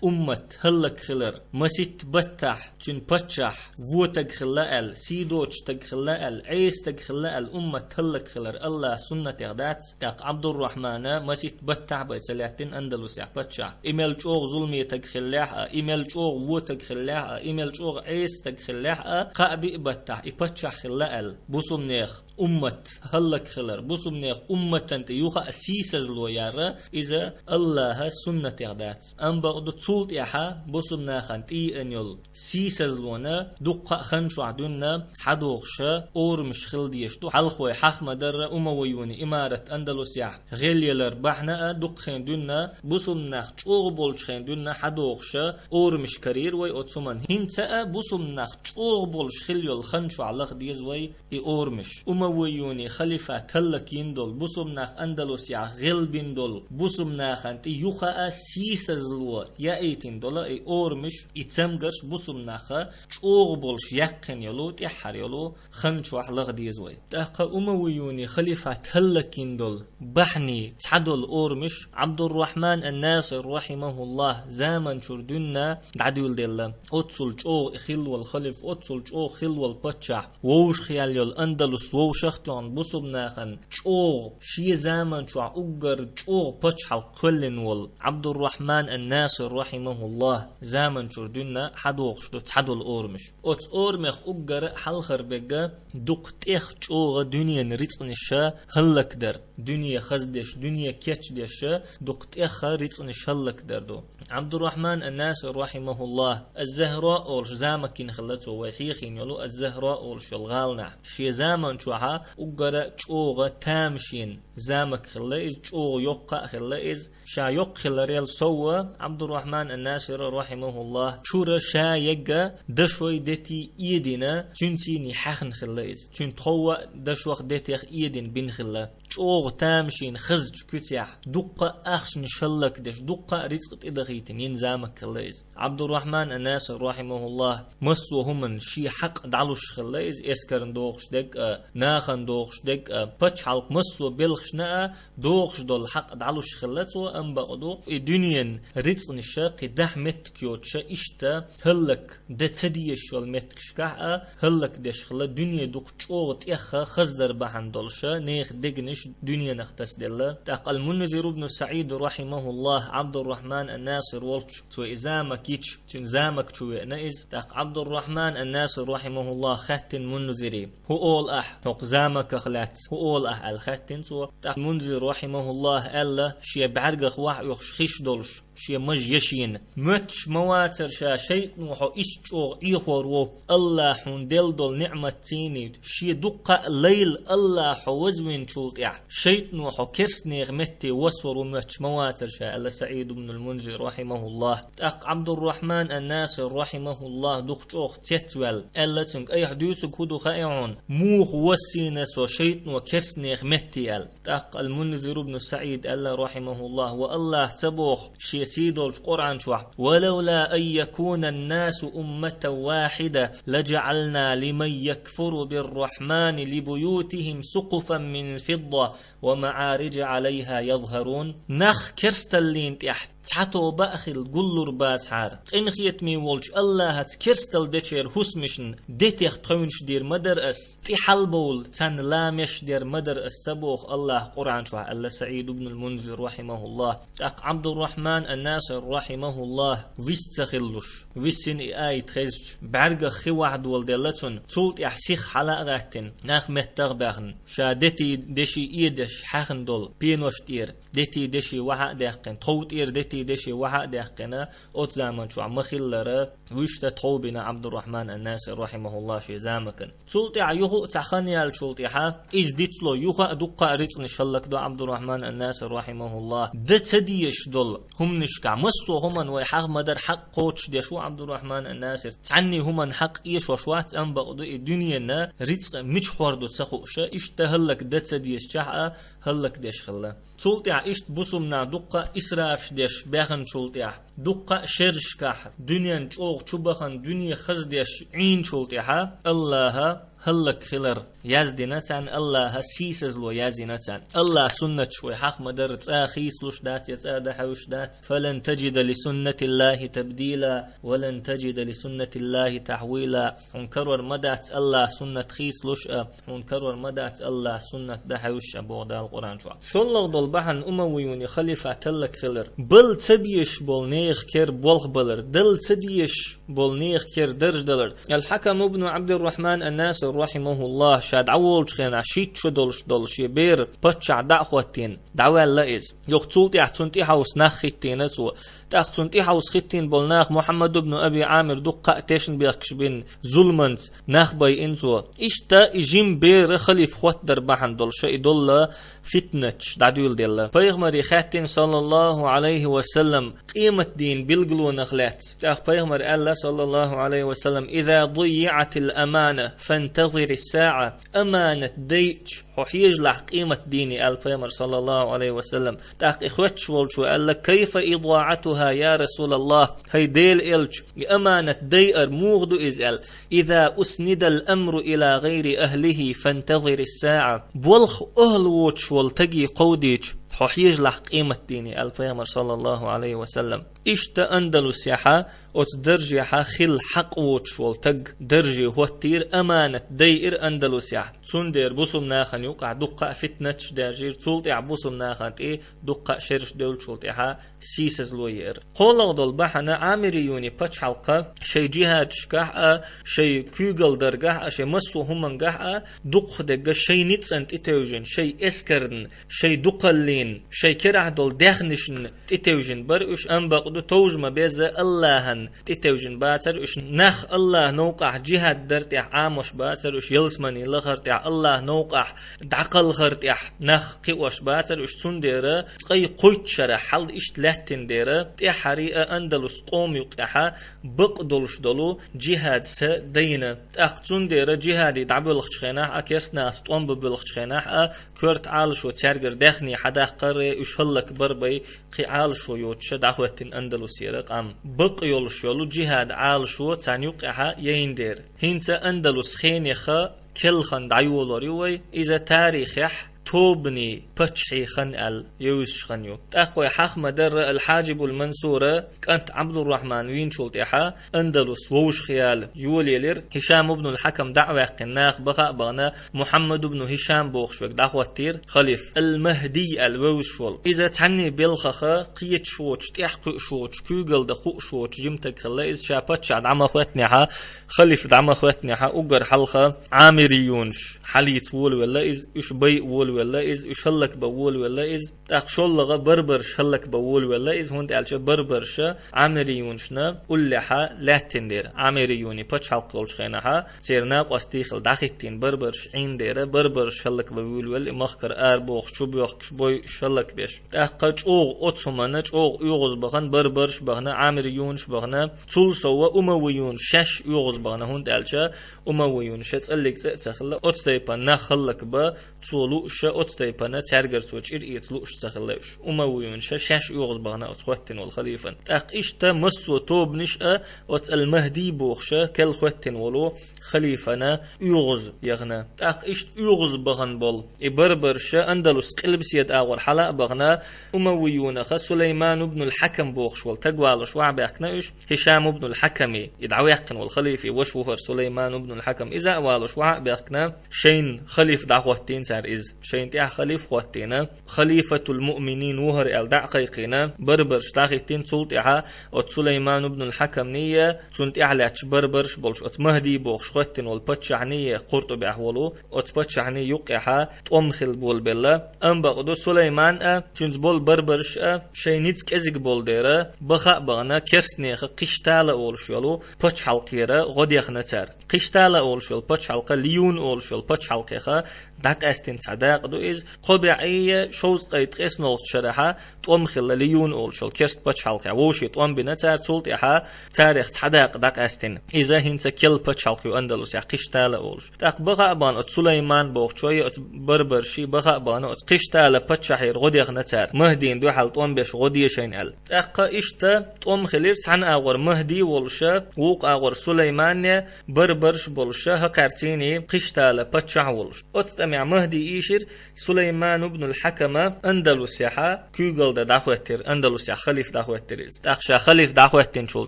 уммат хӀаллакьхилар, масийтта баттахь цуьнан паччахь вон стаг хилла аьлла, сий доцу стаг хилла аьлла, Ӏеса стаг хилла аьлла, уммат хӀаллакьхилар АллахӀан суннатех дац. ТӀаккха Ӏабдуррахьмана масийтта баттахь бен ца лаьттина Андалусехь паччахь. И мел чӀогӀа зуламе стаг хилла лаьа а, и мел чӀогӀа вон стаг хилла лаьа а, и мел чӀогӀа Ӏеса стаг хилла лаьа а, кхаа-биъ баттахь и паччахь хилла аьлла, бусулбанех уммат хӀаллакьхилар, бусулбанех умматана тӀе юха а сийсазло яр, иза АллахӀан суннатех дац. Амма бакъду, цул тӀаьхьа бусулба нахана тӀееана йолу сийсазлонан дуккха а хан чохь дуьйна хьадогӀуш орамаш хила дезаш ду. Хьалхой хьаха ма-дарра, Умавиюнийн имарат Андалусехь гӀелъялар бахьана а дукха хен дуьйна, бусулба нах чӀогӀа болчу хен дуьйна хьадогӀуш орамаш карийра вай оцу хӀуманна. ХӀинца а бусулба нах чӀогӀа болуш хила йолу хан чохь лаха деза вай и орамаш. Умавиюнийн халифат хӀаллакйина долу, бусулба нах Андалусехь гӀелбина долу, бусулба нахана тӀе юха а сийсазло яийтина долу и орамаш, и цамгарш бусулба нах чӀогӀа болуш яьккхина йолу, тӀаьххьара йолу хан чохь лаха деза вай. ТӀаккха Умавиюнийн халифат хӀаллакйина долу бахьанийн цхьадолу орамаш Ӏабдуррахьман ан-Насир, рахьимахуллахь, заманчуьра дуьйна дӀадуьйладелла. Оццул чӀогӀа хилла волу халиф, оццул чӀогӀа хилла волу паччахь, вовшахъяьлла йолу Андалус вовшах а тоьхна, бусулба нахана чӀогӀа шен заман чохь уггар чӀогӀа пачхьалкх кхоьллина волу Ӏабдуррахьман ан-Насир, рахьимахуллахь, заманчуьра дуьйна хьадогӀуш ду цхьадолу орамаш. Оцу орамех уггар а хьалхара берг дукха тӀех чӀогӀа дуьненан рицкъанаш хӀаллакдар, дуьне хаздеш, дуьне кечдеш, дукха тӀех рицкъанаш хӀаллакдар ду. Ӏабдуррахьман ан-Насир, рахьимахуллахь, аз-Захьра олуш замок йина хилла цо, вай хьехийна йолу аз-Захьра олуш йолу гӀаланахь. Шен заман чохь уггар а чӀогӀа тамашийна замок хилла иза, чӀогӀа йоккха а хилла иза. Ша йоккха хиларал сов, Ӏабдуррахьман ан-Насир, рахьимахуллахь, чуьра ша егга дашой, дети эдина, цуьнций хьаьхна хилла иза. Цуьнан тхов а дашох, детех эдина бина хилла. ЧӀогӀа тамашийна хазачу куьцехь, дуккха а ахчанаш хӀаллакдеш, дуккха а рицкъ тӀедахийтина йина замок хилла иза. Ӏабдуррахьман ан-Насир, рахьимахуллахь, массо а хӀуманна шен хьакъ дӀалуш хилла иза, эскарна догӀуш дерг а, нахана догӀуш дерг а, пачхьалкх массо а белхашна а догӀуш долу хьакъ дӀалуш хилла цо, амма бакъду, и дуьненан рицкъанаш кхин дахьа меттиг йоцуш иштта хӀаллакдан ца дезаш йолу меттигашкахь а хӀаллакдеш хилла, дуьне дукха чӀогӀа тӀех хаздар бахьана долуш, нехан дегнаш дуьненах тасаделла. ТӀаккха ал-Мунзир ибн СаӀид, рахьимахуллахь, Ӏабдуррахьман ан-Насир волчу, цо и замок йича, цуьнан замок чу веана иза. ТӀаккха Ӏабдуррахьман ан-Насир, рахьимахуллахь, хаьттина Мунзире: «ХӀун олу ахь хӀокху замоках лаьцна, хӀун олу ахь?» — аьлла хаьттина цо. ТӀаккха Мунзир, рахьимахуллахь, аьлла, шен бӀаьргах вахь оьхуш хиш долуш, шен маж яшийна: «Моьттуш ма вацара ша, шайтано хьо иштта чӀогӀа Ӏехор ву, АллахӀа хьуна делла долу ниӀмат цийний, шен дуккха а лайла АллахӀа хьо вазвинчул тӀаьхьа, шайтано хьо керстанех метте васвар ву моьттуш ма вацара ша», — аьлла СаӀид ибн ал-Мунзир, рахьимахуллахь. рахьимахуллахӀ. ТӀаккха Ӏабдуррахьман ан-Насир, рахьимахуллахӀ, дукха чӀоагӀа цецваьлла, аьлла цуьнга: «Айхьа дуьйцург хӀун ду хаьий хьуна? Муха воссийна со шайтӀано керстанех метте?» аьлла. ТӀаккха ал-Мунзир ибн СаӀид аьлла, рахьимахуллахӀ: «Ва АллахӀа ца боху шен сий долчу Къуръан чохь: „Ва лавла ан якуна ан-насу умматан вахида, ла жаӀална лиман якфуру бир-рахьмани ли буютихим сукъуфан мин фидда ва маӀарижа Ӏалайха язхарун“». Нах керсталлин тӀехь цхьа тоба а хилла гуллур бацахьара, къинхетаме волчу АллахӀаца керстал дечеран хӀусамашна детех тхевнаш дийр ма дара ас, тӀе хьалабовла царна ламеш дер ма дара ас, ца боху АллахӀа Къуръан чохь, аьлла СаӀид ибн ал-Мунзир, рахьимахуллахӀ. ТӀаккха Ӏабдуррахьман ан-Насир, рахьимахуллахӀ, вист ца хилалуш, вист йина и аят хезча, бӀаьргах хи вахьадоладелла цунна, цул тӀаьхьа сиха хьала а гӀаьттина, нах меттах а баьхна, ша дети деши эдеш хьаьхна долу пенош тӀера дети деши вахьа а даьккхина, тхов тӀера дети деши вахьа а даьккхина, оцу заман чохь ма-хиллара, вуьшта тхов бина Ӏабдуррахьман ан-Насир, рахьимахуллахӀ, шен заманан. Цул тӀаьхьа юха а цхьа хан яьллачул тӀаьхьа, иза дицло юха а дуккха а рицкъанаш хӀаллакдо Ӏабдуррахьман ан-Насир, рахьимахуллахӀ. Дан ца дезаш долу хӀуманашкахь массо а хӀуманна вай хьаха ма-дарра хьакъ кхочушдеш ву Ӏабдуррахьман ан-Насир. Цхьанний хӀуманна хьакъ эшош вац, амма бакъду и дуьненан рицкъа мичахь хир ду ца хууш, иштта хӀаллакдан ца дезачохь а хӀаллакдеш хилла. Цул тӀаьхьа иштта бусулба нах дуккха а исрафаш деш баьхначул тӀаьхьа, дуккха а шерашкахь дуьненна чӀогӀа чу бахана, дуьне хаза деш Ӏийначул тӀаьхьа, АллахӀа хӀаллакхилар яздина царна, АллахӀа сийсазло яздина царна. АллахӀан суннаташ вай хьаха ма-дарра, цкъа хийцалуш дац я цкъа дан хьевсаш дац. «Фалан таджида ли суннатиллахӀи табдила, ва лан таджида ли суннатиллахӀи тахьвила». Хьуна карор ма дац АллахӀан суннат хийцалуш а, хьуна карор ма дац АллахӀан суннат дан хьевсаш а, боху Дала Къуръан чохь. ШоллагӀа долу бахьана Умавиюний халифат хӀаллакхилар. Балла ца безаш болу нехан кера болх балар, дала ца дезаш болу нехан кера дарж далар. Ал-Хьакам ибн Ӏабдуррахьман ан-Насир, рахьимахуллахӀ, ша дӀаволучу хенахь шийтта шо долуш долу шен бер паччахь дӀа а хӀоттийна, дӀаваьлла иза. Юха цул тӀаьхьа цунна тӀехьовса нах хӀиттийна цо. ТӀаккха цунна тӀехьовса хӀиттийна болу нах Мухьаммад ибн Аби Ӏамир дуккха а тешнабехкаш бина зуламанца нах байина цо. Иштта и жима бер халифа хӀоттадар бахьана долуш и долла фитнаташ дӀадуьйладелла. Пайхамаре хаьттина, саллаллахӀу Ӏалайхи ва саллам, къематдийнан билгалонах лаьцна. ТӀаккха пайхамара аьлла, саллаллахӀу Ӏалайхи ва саллам: «Иза даййаӀатил амана, фантазирис саӀа». Аманат дайча, хьо хьежалахь къематдийне, аьлла пайхамара, саллаллахӀу Ӏалайхи ва саллам. ТӀаккха и хоьттуш волчо аьлла: «Кайфа идайатуха, я РасулаллахӀ?» ХӀай Делан элча, и аманат дайар муха ду иза, аьлла. «Иза уснидал амру ила гӀайри ахлихӀи, фантазирис саӀа». Болх ахӀла воцуш волу стаге кховдийча, хьо хьежалахь къематдийне, аьлла пайхамара, саллаллахӀу Ӏалайхи ва саллам. Иштта Андалусехь, оцу даржехь хила хьакъ воцуш волу стаг дарже хӀоттийра, аманат дайира Андалусехь. Цундела бусулба нахана юкъахь дуккха а фитнаташ даьржийра, цул тӀаьхьа бусулба нахана тӀе дуккха а шераш девллачул тӀаьхьа сийсазло еара. КхоалгӀа долу бахьана Ӏамирийюний пачхьалкха шайн жихӀадашкахь а, шайн куьйгалла даргахь а, шайн массо а хӀумангахь а дукхахдерг шайн ницкъана тӀетевжина, шайн эскарна, шайн дукхаллина, шайн керахь долу даьхнашна тӀетевжина бара уьш, амма бакъду товжа ма-безза АллахӀана тӀетевжина бацара уьш. Нах АллахӀан новкъахь жихӀад дар тӀехь Ӏамош бацара уьш, ялсаманин лахар тӀехь, АллахӀан новкъахь дӀакхалхар тӀехь нах кхиош бацара уьш, цундела ткъе кхойтта шарахь хьал иштта лаьттина дера, тӀаьххьара а Андалус къоман юкъехь бакъ долуш долу жихӀад са дайна. ТӀаккха цундела жихӀаде дӀабоьлхучу хенахь а, керстанашца тӀом бан боьлхучу хенахь а, коьрта Ӏалашо цаьргара даьхни хьадаккхар а, уьш хӀаллакбар а бен, кхин Ӏалашо йоцуш дӀахӀоьттина Андалусера къам. Бакъ йолуш йолу жихӀадан Ӏалашо царна юккъехь яйна дера. ХӀинца Андалус хенех келхан дӀайолор ю вай, иза тарихехь тобанийн паччахьийн хан аьлла йовзаш хан ю. ТӀаккха вай хьаха ма-дарра, ал-Хьаджибул Мансура кӀант Ӏабдуррахьман вийначул тӀаьхьа Андалус вовшахъяла йолаелира. Хишам ибнул Хьакам дӀа а ваьккхина, наха баха а бахана, Мухьаммад ибн Хишам бохуш верг дӀахӀоттийра халифа, ал-Махьди аьлла вевзаш волу. Иза цхьанний белхаха кхеташ воцуш, тӀехь кхуьуш воцуш, куьйгалла дан хууш воцуш жима стаг хилла иза, ша паччахь дӀа ма хӀоьттинехь, халифа дӀа ма хӀоьттинехь, уггар хьалха Ӏамирийюнаш хьалийца волавелла иза, уьш байа волавелла. волавелла иза, уьш хӀаллакбан волавелла иза. ТӀаккха шоллагӀа барбараш хӀаллакбан волавелла иза, хӀунда аьлча барбараша Ӏамирийюнашна уллехьа лаьттина дера. Ӏамирийюний пачхьалкх йолчу хенахьа, церан накъостий хилла дӀахӀиттийна барбараш Ӏийна дера, барбараш хӀаллакбан волавелла и махкара арабохуш, чубоьхкуш, бойуш, хӀаллакбеш. ТӀаккха чӀогӀа оцу хӀуманна чӀогӀа оьгӀаз бахана, барбараш бахана, Ӏамирийюнаш бахана, цул сов умавийюнаш шаьш оьгӀаз бахана, хӀунда аьлча умавийюнаш цӀаллиг цӀа а ца хилла, оцу тайпана нах хӀаллакбан цо лууш, оцу тайпана цаьргара цо чӀир эца лууш ца хилла уьш. Умавийюнаш шаьш оьгӀаз бахана оцу хӀоттина волу халифана. ТӀаккха иштта массо а тобанаш а оцу Ал-Махди бохуша керла хӀоттина волу халифана оьгӀаз яхана. ТӀаккха иштта оьгӀаз бахана болу и барбараша Андалус къилбаседа агӀор хьала а бахана, умавийюнаха Сулайман ибн ал-Хьакам бохуш волу таг валуш ваха а баьхкина уьш, Хишам ибн ал-Хьаками, и дӀаваьккхина волу халифе ваша ву хӀара Сулайман ибн ал-Хьакам, иза а валуш ваха а баьхкина, шайна халиф дӀахӀоттийна цара иза. Шайна тӀехь халиф хӀоттийна, халифатул муъминин ву хӀара аьлла дӀа а кхайкхийна, барбараш дӀахӀиттийна, цул тӀаьхьа оцу Сулайман ибн ал-Хьакамний, цунна тӀаьхьа лаьтташ барбараш болуш, оцу Махди бохуш хӀоттина волу паччахьний, Къуртубехь волу, оцу паччахьний юккъехьа тӀом хилла болабелла. Амма бакъду Сулайман а, цуьнца болу барбараш а шайн ницкъ кӀезиг болу дера, баха а бахана, керстанеха Кхиштала олуш йолу пачхьалкхера гӀо дехна цара. Кхиштала олуш йолу пачхьалкха, Лиюн олуш йолу пачхьалкхеха дӀакъаьстина цхьа дакъа ду иза. Кхо бӀе шовзткъе ткъеснолгӀачу шарахьа тӀом хилла Лиюн олуш йолу керст пачхьалкхехь. Вовшийн тӀом бина цара, цул тӀаьхьа царех цхьа дакъа дӀакъаьстина. Иза хӀинца керла пачхьалкх ю Андалусехь, Кхиштала олуш. ТӀаккха баха а бахана оцу Сулайман бохучой, оцу барбарший баха а бахана оцу Кхиштала паччахьера гӀо дехна цара, Махдина дуьхьал тӀом беш гӀо де шайна аьлла. ТӀаккха иштта тӀом хилира цхьана агӀор Махди волуша, вукху агӀор Сулаймане, барбарш болуша, хӀокхаьрцийний Кхиштала паччахь волуш. Оцу тӀамехь Махди ийшира Сулайман ибн ал-Хьакама Андалусехьа куьйгалла дан дӀахӀоьттира, Андалусехь халиф дӀахӀоьттира иза. ТӀаккха ша халиф дӀахӀоьттинчул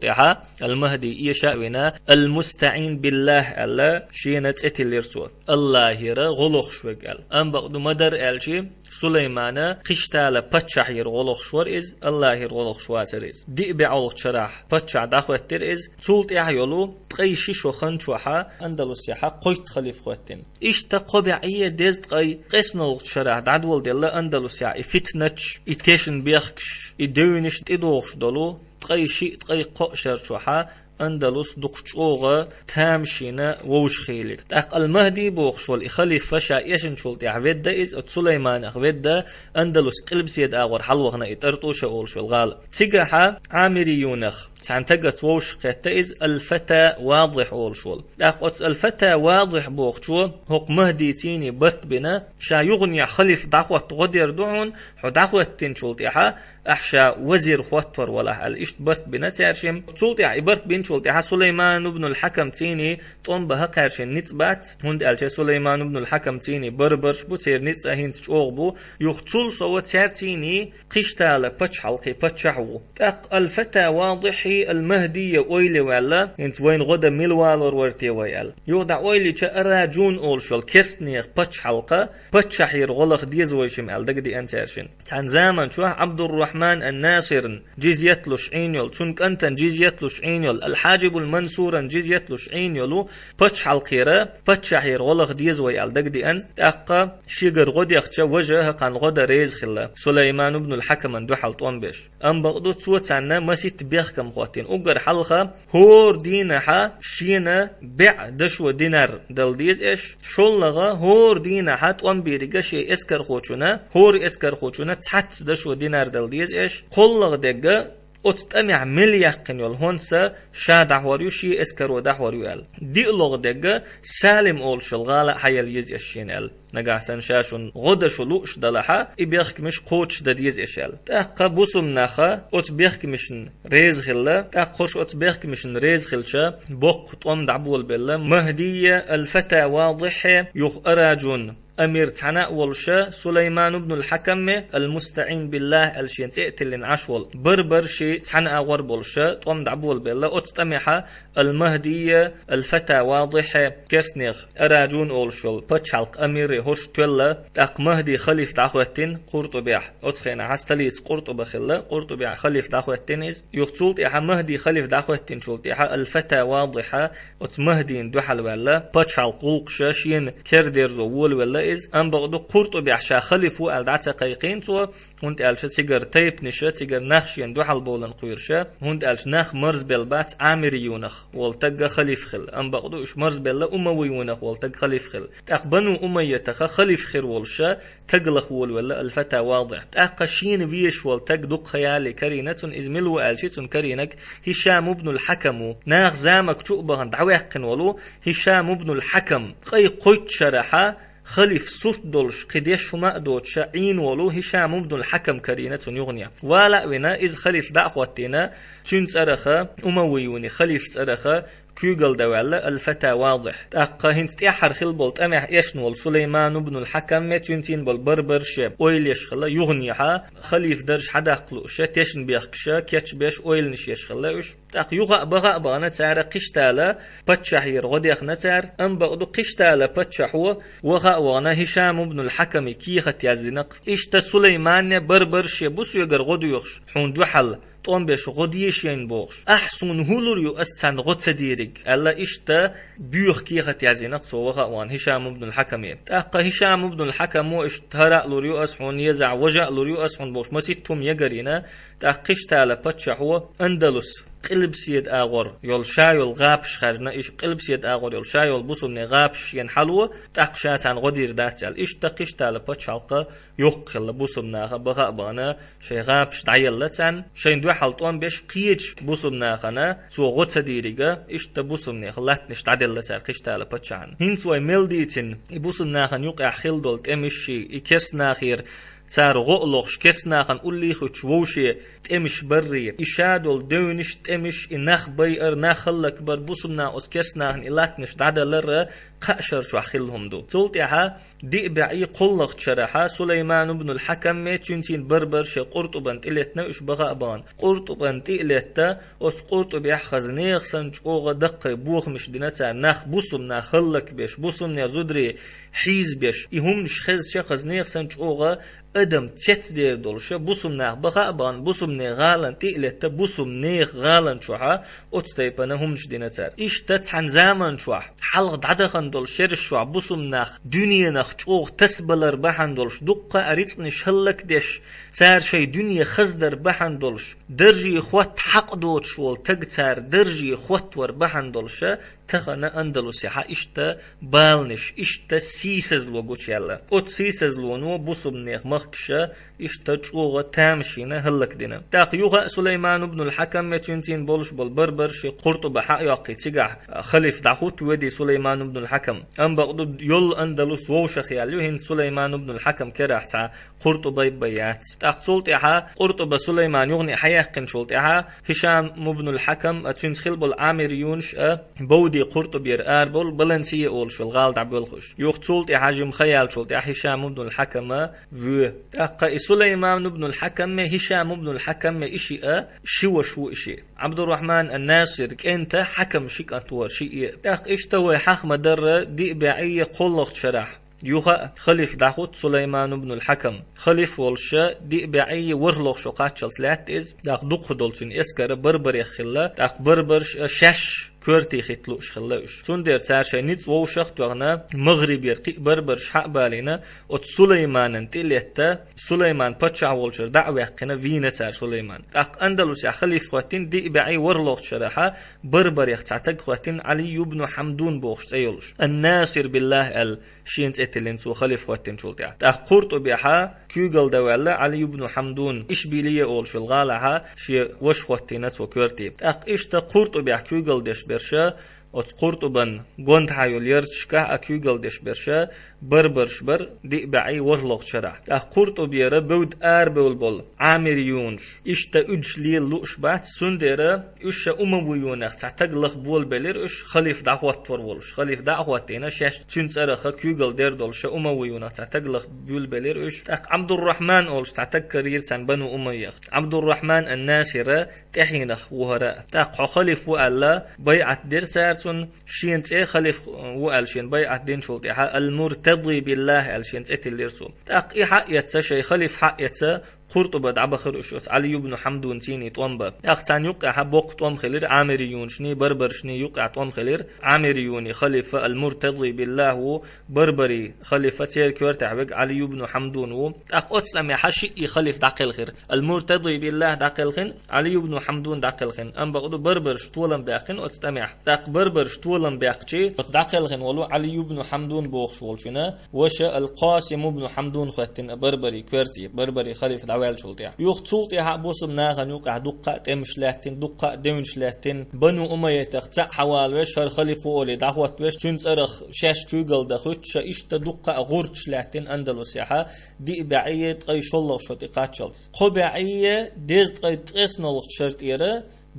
тӀаьхьа Ал-Махди эша а вина, Ал-МустаӀин биллахӀ аьлла, шена цӀе тиллира цо. Аллахьера гӀо лохуш верг аьлла. Амма бакъду ма-дарра аьлча, Сулаймана Кхиштала паччахьера гӀо лохуш вара иза, Аллахьера гӀо лохуш вацара иза. Диъ бӀе олгӀачу шарахь паччахь дӀахӀоьттира иза, цул тӀаьхьа йолу ткъе ши шо хан чохьа Андалусехьа кхойтта халиф хӀоьттина. Иштта кхо бӀе дезткъе ткъеснолгӀачу шарахь дӀадоладелла Андалусехь и фитнаташ, и тешнабехкаш, и девнаш тӀедогӀуш долу ткъе шиъ, ткъе кхоъ шар чохьа Андалус дукха чӀогӀа тамашийна вовшахийлира. ТӀаккха Ал-Махди бохуш волу и халифа ша эшначул тӀаьхьа ведда иза, оцу Сулайманах ведда, Андалус къилбаседа агӀор хьалавахана и ТӀартӀуша олуш йолу гӀала. Цигахьа Ӏамирийюнах цхьана тагаца вовшахкхетта иза, Ал-Фата ВадихӀ олуш волу. ТӀаккха оцу Ал-Фата ВадихӀ бохучо хӀокху Махдицийний барт бина, ша юханехьа халиф дӀахӀотта гӀо дер ду хьуна, хьо дӀахӀоьттинчул тӀаьхьа ахь ша вазир хӀоттор валахь аьлла, иштта барт бина цаьршимма. Цул тӀаьхьа и барт бинчул тӀаьхьа Сулайман ибн ал-Хьакамцийний тӀом бан хӀокхаьршинна ницкъ бац, хӀунда аьлча Сулайман ибн ал-Хьакамцийний барбарш бу, церан ницкъ а хӀинца чӀогӀа бу, юха цул сова цаьрцийний Кхиштала пачхьалкхе паччахь ву. ТӀаккха Ал-Фата ВадихӀий Ал-Махдийе ойла ваьлла, хӀинца вайна гӀо дан мила валор вара те вай аьлла. Юха дӀа ойла йича Араджун олуш йолу керстанех пачхьалкха паччахьера гӀо лаха деза вайшимма аьлла дагадеана цаьршинна. Цхьана заман чохь Ӏабдуррахьман ан-Насирна жизйет луш Ӏийна йолу, цуьнан кӀантана жизйет луш Ӏийна йолу, Ал-Хьаджибул Мансурана жизйет луш Ӏийна йолу пачхьалкхера, паччахьера гӀо лаха деза вай аьлла дагадеана, тӀаккха шегара гӀо дехча важа хӀокхарна гӀо дан реза хилла, Сулайман ибн ал-Хьакаман дуьхьал тӀом беш. Амма бакъду цо царна маситта бехкам хӀоттийна. Уггар хьалха хӀора дийнахьа шена бӀе дашо динар дала деза аша, шоллагӀа хӀора дийнахьа тӀом бийриг а шен эскархочунна, хӀора эскархочунна цхьацца дашо динар дала деза аша, кхоллагӀа дерг а оцу тӀамехь мел яьккхина йолу хӀонс а ша дӀахьор ю, шен эскаро дӀахьор ю аьлла. ДиълагӀа дерг а Салим олуш йолу гӀала а хьаяла еза аша шена аьлла. Нагахь санна ша шуна гӀо дан шу лууш далахьа, и бехкамаш кхочушдан деза аша аьлла. ТӀаккха бусалба наха оцу бехкамашна реза хилла, тӀаккха хӀорш оцу бехкамашна реза хилча, боккха тӀом дӀаболабелла, Махдийе, Ал-Фата ВадихӀе, юха Араджун амир цхьаьна а волуша, Сулайман ибн ал-Хьакамме, Ал-МустаӀин биллахӀ аьлла шен цӀе а тиллина Ӏаш волу, барбарший цхьаьна агӀор болуша, тӀом дӀаболабелла, оцу тӀамехьа Ал-Махдийе, Ал-Фата ВадихӀе, керстанех Араджун олуш йолу пачхьалкх амире хӀорш тоьлла, тӀаккха Махди халиф дӀахӀоьттина Къуртубехь. Оцу хенахьа столица Къуртуба хилла, Къуртубехь халиф дӀахӀоьттина иза. Юха цул тӀаьхьа Махди халиф дӀахӀоьттинчул тӀаьхьа Ал-Фата ВадихӀа оцу Махдина дуьхьал ваьлла, пачхьалкх гӀуллакхаша шена кердерзо волавелла, Иза, амма бакъду, Къуртубехь ша халиф ву аьлла дӀа ца кхайкхийна цо, хӀунда аьлча цигара тайпанаш, цигара нах шена дуьхьал болан кхуьйруш, хӀунда аьлча нах марзбелла бац Ӏамирюнах волу таг халиф хила, амма бакъду, уьш марзбелла Умавиюнах волу таг халиф хила. ТӀаккха Бану Умайятаха халиф хир волуш таг лаха волавелла, аль-Фата вадихь. ТӀаккха шена везаш волу таг дукха ха ялале карийна цунна, иза мила ву аьлча, цунна карийнарг Хишам ибн аль-Хьакам ву. Наха заманчу а бахана дӀаваьккхина волу Хишам ибн аль-Хьакам. Ткъе кхойтта шарахьа халиф сурт долуш, кхин деш хӀума а доцуша, Ӏийна волу Хишам ибн аль-Хьакам карийна цунна юхане. Вала а вина, иза халиф дӀа а хӀоттийна, цуьнан цӀараха, Умавиюни халиф цӀараха, куьйгалла дан ваьлла аль-Фата вадихь. ТӀаккха хӀинца тӀаьххьара хила болу тӀамехь эшна волу Сулайман ибн аль-Хьакамме, цуьнца йина болу барбарше ойла еш хилла, юханехьа халиф дарж хьадаккха лууша, тешнабехкаша, кечбеш, ойланаш еш хилла уьш. ТӀаккха юха а баха а бахана цара Кхиштала паччахьера гӀо дехна цара, амма бакъду, Кхиштала паччахьо ваха а вахана Хишам ибн аль-Хьакаме кехат яздина-кх. Иштта Сулайманне барбарше бу соьгара гӀо доьхуш, хьуна дуьхьал тӀом беш гӀо дешайна бохуш. Ахьа суна хӀун лур ю, ас царна гӀо ца дийриг, аьлла, иштта боьха кехат яздина-кх цо ваха а вахана Хишам ибн аль-Хьакаме. ТӀаккха Хишам ибн аль-Хьакамо иштта хӀара а лур ю ас хьуна, еза а, важа а лур ю ас хьуна бохуш, масийтта хӀума ягарийна, тӀаккха Кхиштала паччахьо Андалус, Къилбаседа агӀор йолу ша йолу гӀапаш хаьржина, иштта Къилбаседа агӀор йолу ша йолу бусалбанийн гӀапаш шена хьало, тӀаккха ша царна гӀо дийр дац аьлла. Иштта Кхиштала пачхьалкх йоккха хилла бусалбанаха, баха а бахана, шайн гӀапаш дӀаелла царна, шайна дуьхьал тӀом беш кхечу бусалбанахана цо гӀо ца дийриг, иштта бусалбанех латтанаш дӀаделла цара Кхиштала паччахьна. ХӀинца вай мел дийцина, и бусалбанахана юкъехь хила долу тӀемаш, и керстанахера цара гӀо а лохуш, керстанахана уллехь хуьттуш вовше тӀемаш барри, и ша долу девнаш, тӀемаш, и нах байар, нах хӀаллакбар, бусалбанах оцу керстанахана и латтанаш дӀадалар кхаа шар чохь хилла хӀума ду. Цул тӀаьхьа диъ бӀе кхоалгӀачу шарахьа Сулайман ибн аль-Хьакамме, цуьнца йина барбарше Къуртубан тӀелеттина уьш баха а бахана. Къуртубан тӀе а летта, оцу Къуртубехь хаза нехан санна чӀогӀа даккхий бохамаш дина цара, нах, бусалбанах хӀаллакбеш, бусалбанех зударий хьийзабеш, и хӀуманаш хезча хаза нехан санна чӀогӀа адам цецдер долуша, бусалбанах баха а бахана, бусалбанийн гӀалан тӀе а летта, бусалбанех гӀалан чохьа оцу тайпана хӀуманаш дина цара. Иштта цхьана заман чохь, хьалха дӀадахана долу шераш чохь бусалбанах дуьненах чӀогӀа тасабалар бахьана долуш, дуккха а рицкъанаш хӀаллакдеш, цара шайн дуьне хаздар бахьана долуш, даржий хотта хьакъ доцуш волу таг цара даржий хоттавар бахьана долуша, тахана Андалусехьа иштта баланаш, иштта сийсазло гучуяьлла. Оцу сийсазлоно бусалбанех махкаша иштта чӀогӀа тамашийна хӀаллакдина. ТӀаккха юха а Сулайман ибн аль-Хьакамме, цуьнца йина болуш болу барбарши Къуртуба хьа а йоккхий, цигахь халиф дӀахӀуттаведи Сулайман ибн аль-Хьакам. Амма бакъду, йолу Андалус вовшах яьлла ю, хӀинца Сулайман ибн аль-Хьакам керахь цхьа Къуртубай бен яц. ТӀаккха цул тӀаьхьа Къуртуба Сулайман юхане хьаяьккхинчул тӀаьхьа Хишам ибн аль-Хьакам а, цуьнца хила болу Ӏамирюнаш а, бовди Къуртубера арабовлу, Балансия олуш йолу гӀала дӀабоьлхуш. Юха цул тӀаьхьа жима ха яьллачул тӀаьхьа Хишам ибн аль-Хьакама вуьй. ТӀаккха и Сулайман ибн аль-Хьакамме, Хишам ибн аль-Хьакамме и шиъ а, ши ваша ву и шиъ. Ӏабдуррахьман ан-Насир кӀента, Хьакам ши кӀант вара шиъ а. ТӀаккха иштта вай хьаха ма-дарра диъ бӀе кхоалгӀачу шарахь юха а халиф дӀахӀутту Сулайман ибн аль-Хьакам. Халиф волуша диъ бӀе ворхӀалгӀа шо кхаччалц лаьтта иза, тӀаккха дукха долу цуьнан эскар а барбарех хилла, тӀаккха барбарш а шаьш коьрте хӀитта лууш хилла уьш. Цундела цара шайн ницкъ вовшах а тоьхна, МагӀрибера кхин а барбарш хьа а балийна, оцу Сулайманан тӀе а летта, Сулайман паччахь волчуьра дӀа а ваьккхина, вийна цара Сулайман. ТӀаккха Андалусехь халиф хӀоттийна диъ бӀе ворхӀалгӀачу шарахьа барбарех цхьа таг хӀоттийна, Ӏали ибн Хьамдун бохуш цӀе йолуш. Ан-Насир биллахь аьлла, шена цӀе тиллина цо халиф хӀоттинчул тӀаьхьа. ТӀаккха Къуртубехьа куьйгалла дан ваьлла Ӏали ибн Хьамдун, Ишбилия олуш йолу гӀалахьа шен ваша хӀоттийна цо коьрте. ТӀаккха иштта Къуртубехь куьйгалла деш берша, оцу Къуртубан гондахьа йолу ярташкахь а куьйгалла деш берша барбарш бара диъ бӀе ворхӀалгӀачу шарахь. ТӀаккха Къуртубера бевдда арабевлла болу Ӏамирюнаш иштта уьдуш лела лууш бац, цундела уьш ша умавиюнах цхьа таг лаха болабелира уьш, халиф дӀахӀоттавар волуш. Халиф дӀа а хӀоттийна, шаьш цуьнан цӀарах куьйгалла дер долуша умавиюнах цхьа таг лаха буьйлабелира уьш. ТӀаккха Ӏабдуррахьман олуш цхьа таг карийра царна Бану Умайях. Ӏабдуррахьман ан-Насира тӀаьхьенах ву хӀара а. ТӀаккха хьо халиф ву аьлла, байӀат дира цара цунна, шена цӀе халиф ву аьлла шена байӀат динчул тӀаьхьа, Ал-Муртади биллахь аьлла шена цӀе тиллира цо. ТӀаккха и хьа а эцна, шайн халиф хьа а эцна, Къуртуба дӀабахар уьш оцу Ӏали ибн Хьамдун цӀийнан тӀом бан. ТӀаккха царна юккъехьа боккха тӀом хилира Ӏамирийюнашний, барбарашний юккъехь тӀом хилира. Ӏамирийюний халифа ал-Муртади биллахӀ ву, барбарийн халифа церан коьртехь верг Ӏали ибн Хьамдун ву. ТӀаккха оцу тӀамехьа шиъ халифа дӀакхелхира. Ал-Муртади биллахӀ дӀакхелхина, Ӏали ибн Хьамдун дӀакхелхина. Амма бакъду барбараш толам баьккхина оцу тӀамехь. ТӀаккха барбараш толам баьккхича, оцу дӀакхелхина волу Ӏали ибн Хьамдун бохуш волчуьнан ваша ал-Къасим ибн Хьамдун хӀоьттина барбарийн коьрте, барбарийн халифа дӀаваьллачул тӀаьхьа. Юха цул тӀаьхьа а бусалба нахана юкъехь дуккха а тӀемаш лаьттина, дуккха а девнаш лаьттина, Бану Умайятах цхьаъ хьавалавеш, хӀара халифа олий дӀахӀоттавеш, цуьнан цӀарах шаьш куьйгалла дан хӀуьттуш, иштта дуккха а гӀурташ лаьттина Андалусехьа, диъ бӀеи ткъе шолгӀа шо тӀекхаччалц. Кхо бӀеи дезткъе ткъеснолгӀачу шарахь тӀера,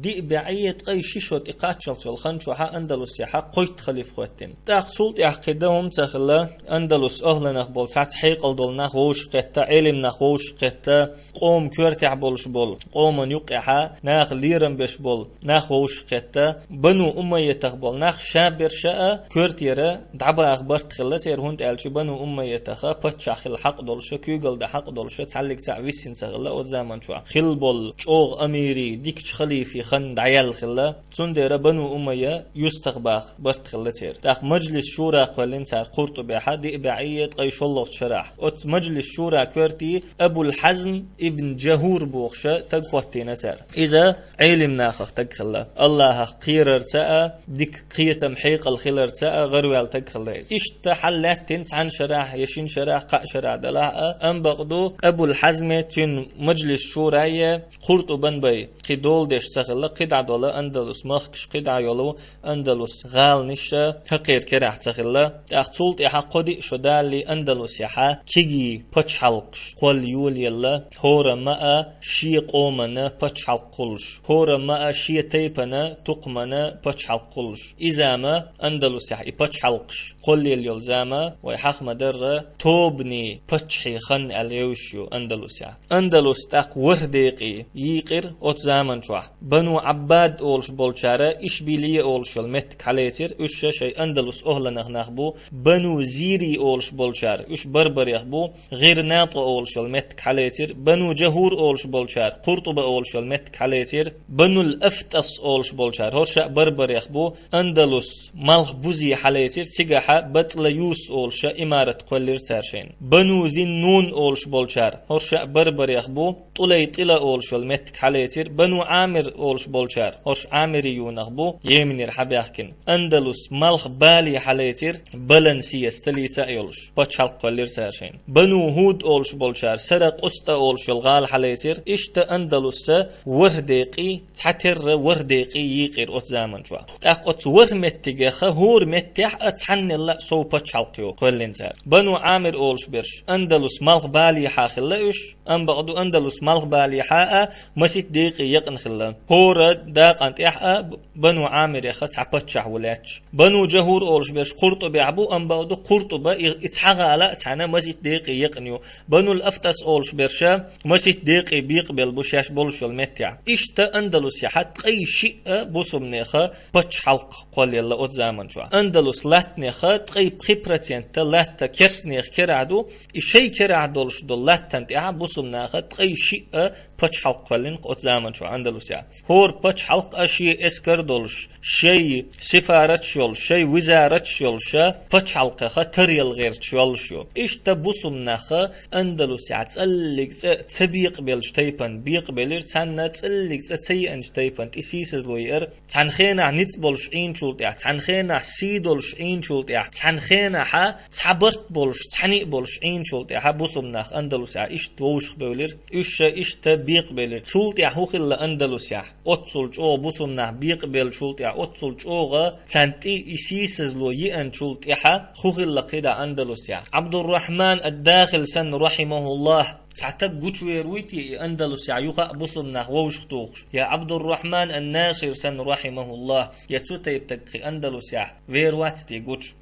диъ бӀеи ткъе ши шо тӀекхаччалц йолу хан чохьа Андалусехьа кхойтта халифа хӀоьттина. ТӀаккха цул тӀаьхьа кхин дан хӀума ца хилла, Андалус охӀланах болу цхьацца хьекъал долу нах вовшахкхетта, Ӏелим нах вовшахкхетта, къоман коьртехь болуш болу, къоман юккъехьа наха лерам беш болу нах вовшахкхетта, Бану Умайятах болу нах ша берш а коьртера дӀабаха барт хилла церан, хӀунда аьлча Бану Умайятаха паччахь хила хьакъ долуша, куьйгалла дан хьакъ долуша цхьаллиг цхьаъ виссина ца хилла оцу заман чохь. Хилла болу чӀогӀа амирийн, дикачу халифийн хан дӀаяьлла хилла. Цундела Бану Умайя юьстах баха барт хилла церан. ТӀаккха Мажлис шура кхоьллина цара Къуртубехьа диъ бӀеи ткъе шолгӀачу шарахь. Оцу Мажлис шура коьрте Абул-Хьазм ибн Джахур бохуша таг хӀоттийна цара. Иза Ӏелим нахах таг хилла. АллахӀах кхерарца а, дика кхетам, хьекъал хиларца а гӀараваьлла таг хилла иза. Иштта хьал лаьттина цхьана шарахь, я шина шарахь, кхаа шарахь делахь а, амма бакъду Абул-Хьазме, цуьнан Мажлис шурае Къуртубан бай кхин дола деш ца хилла, кхидӀа долу Андалус махкаш, кхидӀа йолу Андалус гӀаланаш а хӀокхеран керахь ца хилла. ТӀаккха цул тӀаьхьа кхо-диъ шо далале Андалусехьа кегий пачхьалкхаш кхолла йолаелла, хӀорамма а шен къомана пачхьалкх хуьлуш, хӀорамма а шен тайпана, тукхамана пачхьалкх хуьлуш. И зама Андалусехь и пачхьалкхаш кхоллаелла йолу зама, вай хьаха ма-дарра, тобанийн паччахьийн хан аьлла евзаш ю Андалусехь. Андалус тӀаккха ворхӀ декъе йийкъира оцу заман чохь. Бану Ӏаббад олуш болчара Ишбилия олуш йолу меттиг хьалецира, уьш ша шайн Андалус охӀланах нах бу. Бану Зири олуш болчара, уьш барбарех бу, ГӀирнатӀа олуш йолу меттиг хьалецира. Бану Джахур олуш болчара Къуртуба олуш йолу меттиг хьалецира. Банул Афтас олуш болчара, хӀорш а барбарех бу, Андалус малх бузе хьалецира, цигахьа Батла-Юс олуша имарат кхоьллира цара шайна. Бану Зиннун олуш болчара, хӀорш а барбарех бу, ТӀулай-ТӀила олуш йолу меттиг хьалецира. Бану Ӏамир олуш болчара, хӀорш Ӏамирийюнах бу, Йеменера хьабаьхкина. Андалус малх бале хьалецира, Балансия столица а йолуш, пачхьалкх кхоьллира цара шайна. Бану ХӀуд олуш болчара Сара Къуста олуш йолу гӀала хьалецира. Иштта Андалуса ворхӀ декъе, цхьатерра ворхӀ декъе йийкъира оцу заман чохь. ТӀаккха оцу ворхӀ меттигеха хӀора меттехь а цхьаннелла а сов пачхьалкх ю кхоьллина цара. Бану Ӏамир олуш берш Андалус малх балехьа хилла уьш, амма бакъду Андалус малх балехьа а масийтта декъе екъна хилла. ХӀора дакъан тӀехь а Бану Ӏамиреха цхьа паччахь ву лаьтташ. Бану Джахур олуш берш Къуртубехь бу, амма бакъду Къуртуба и, и цхьа гӀала а цхьаьна масийтта декъе екъна ю. Банул Афтас олуш берша масийтта декъе бекъабелла бу шаьш болуш йолу меттехь. Иштта Андалусехьа ткъе шиъ бусалбанеха пачхьалкх кхоллаелла оцу заман чохь. Андалус латтанеха ткъе пхи процент латта керстанех керахь ду, и шай керахь долуш долу латтан тӀехьа бусалбанаха ткъе шиъ пачхьалкх кхоьллина оцу заман чохь Андалусехь. ХӀора пачхьалкх а шен эскар долуш, шай сифараташ йолуш, шай визараташ йолуша пачхьалкхеха таръяла гӀерташ йолуш ю. Иштта бусалбанаха Андалусехь цӀаллиг цӀа ца бекъабеллачу тайпана бекъабелира, царна цӀаллиг цӀа ца еанчу тайпана тӀе сийсазло еара, цхьана хенахь ницкъ болуш Ӏийначул тӀехь, цхьана хенахь сий долуш Ӏийначул тӀехь, цхьана хенахьа цхьа барт болуш, цхьаьний болуш Ӏийначул тӀехьа бусалбанах Андалусехь иштта вовшахбевлира, уьш ша иштта бекъабелира. Цул тӀехь хӀун хилла Андалусехь? Оццул чӀогӀа бусалбанах бекъабеллачул тӀехь, оццул чӀогӀа царна тӀе и сийсазло еанчул тӀехьа хӀун хилла кхидӀа Андалусехь? Ӏабдуррахьман ад-Дахил санна, рахьимахуллахь, цхьа таг гучувер вуй те и Андалусехь юха а бусалбанах вовшахтухуш? Я Ӏабдуррахьман ан-Насир санна, рахьимахуллахь, я цу тайпа таг кхин Андалусехь вер вац те гучу?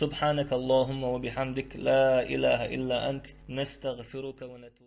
سبحانك اللهم وبحمدك، لا إله إلا أنت، نستغفرك ونتوب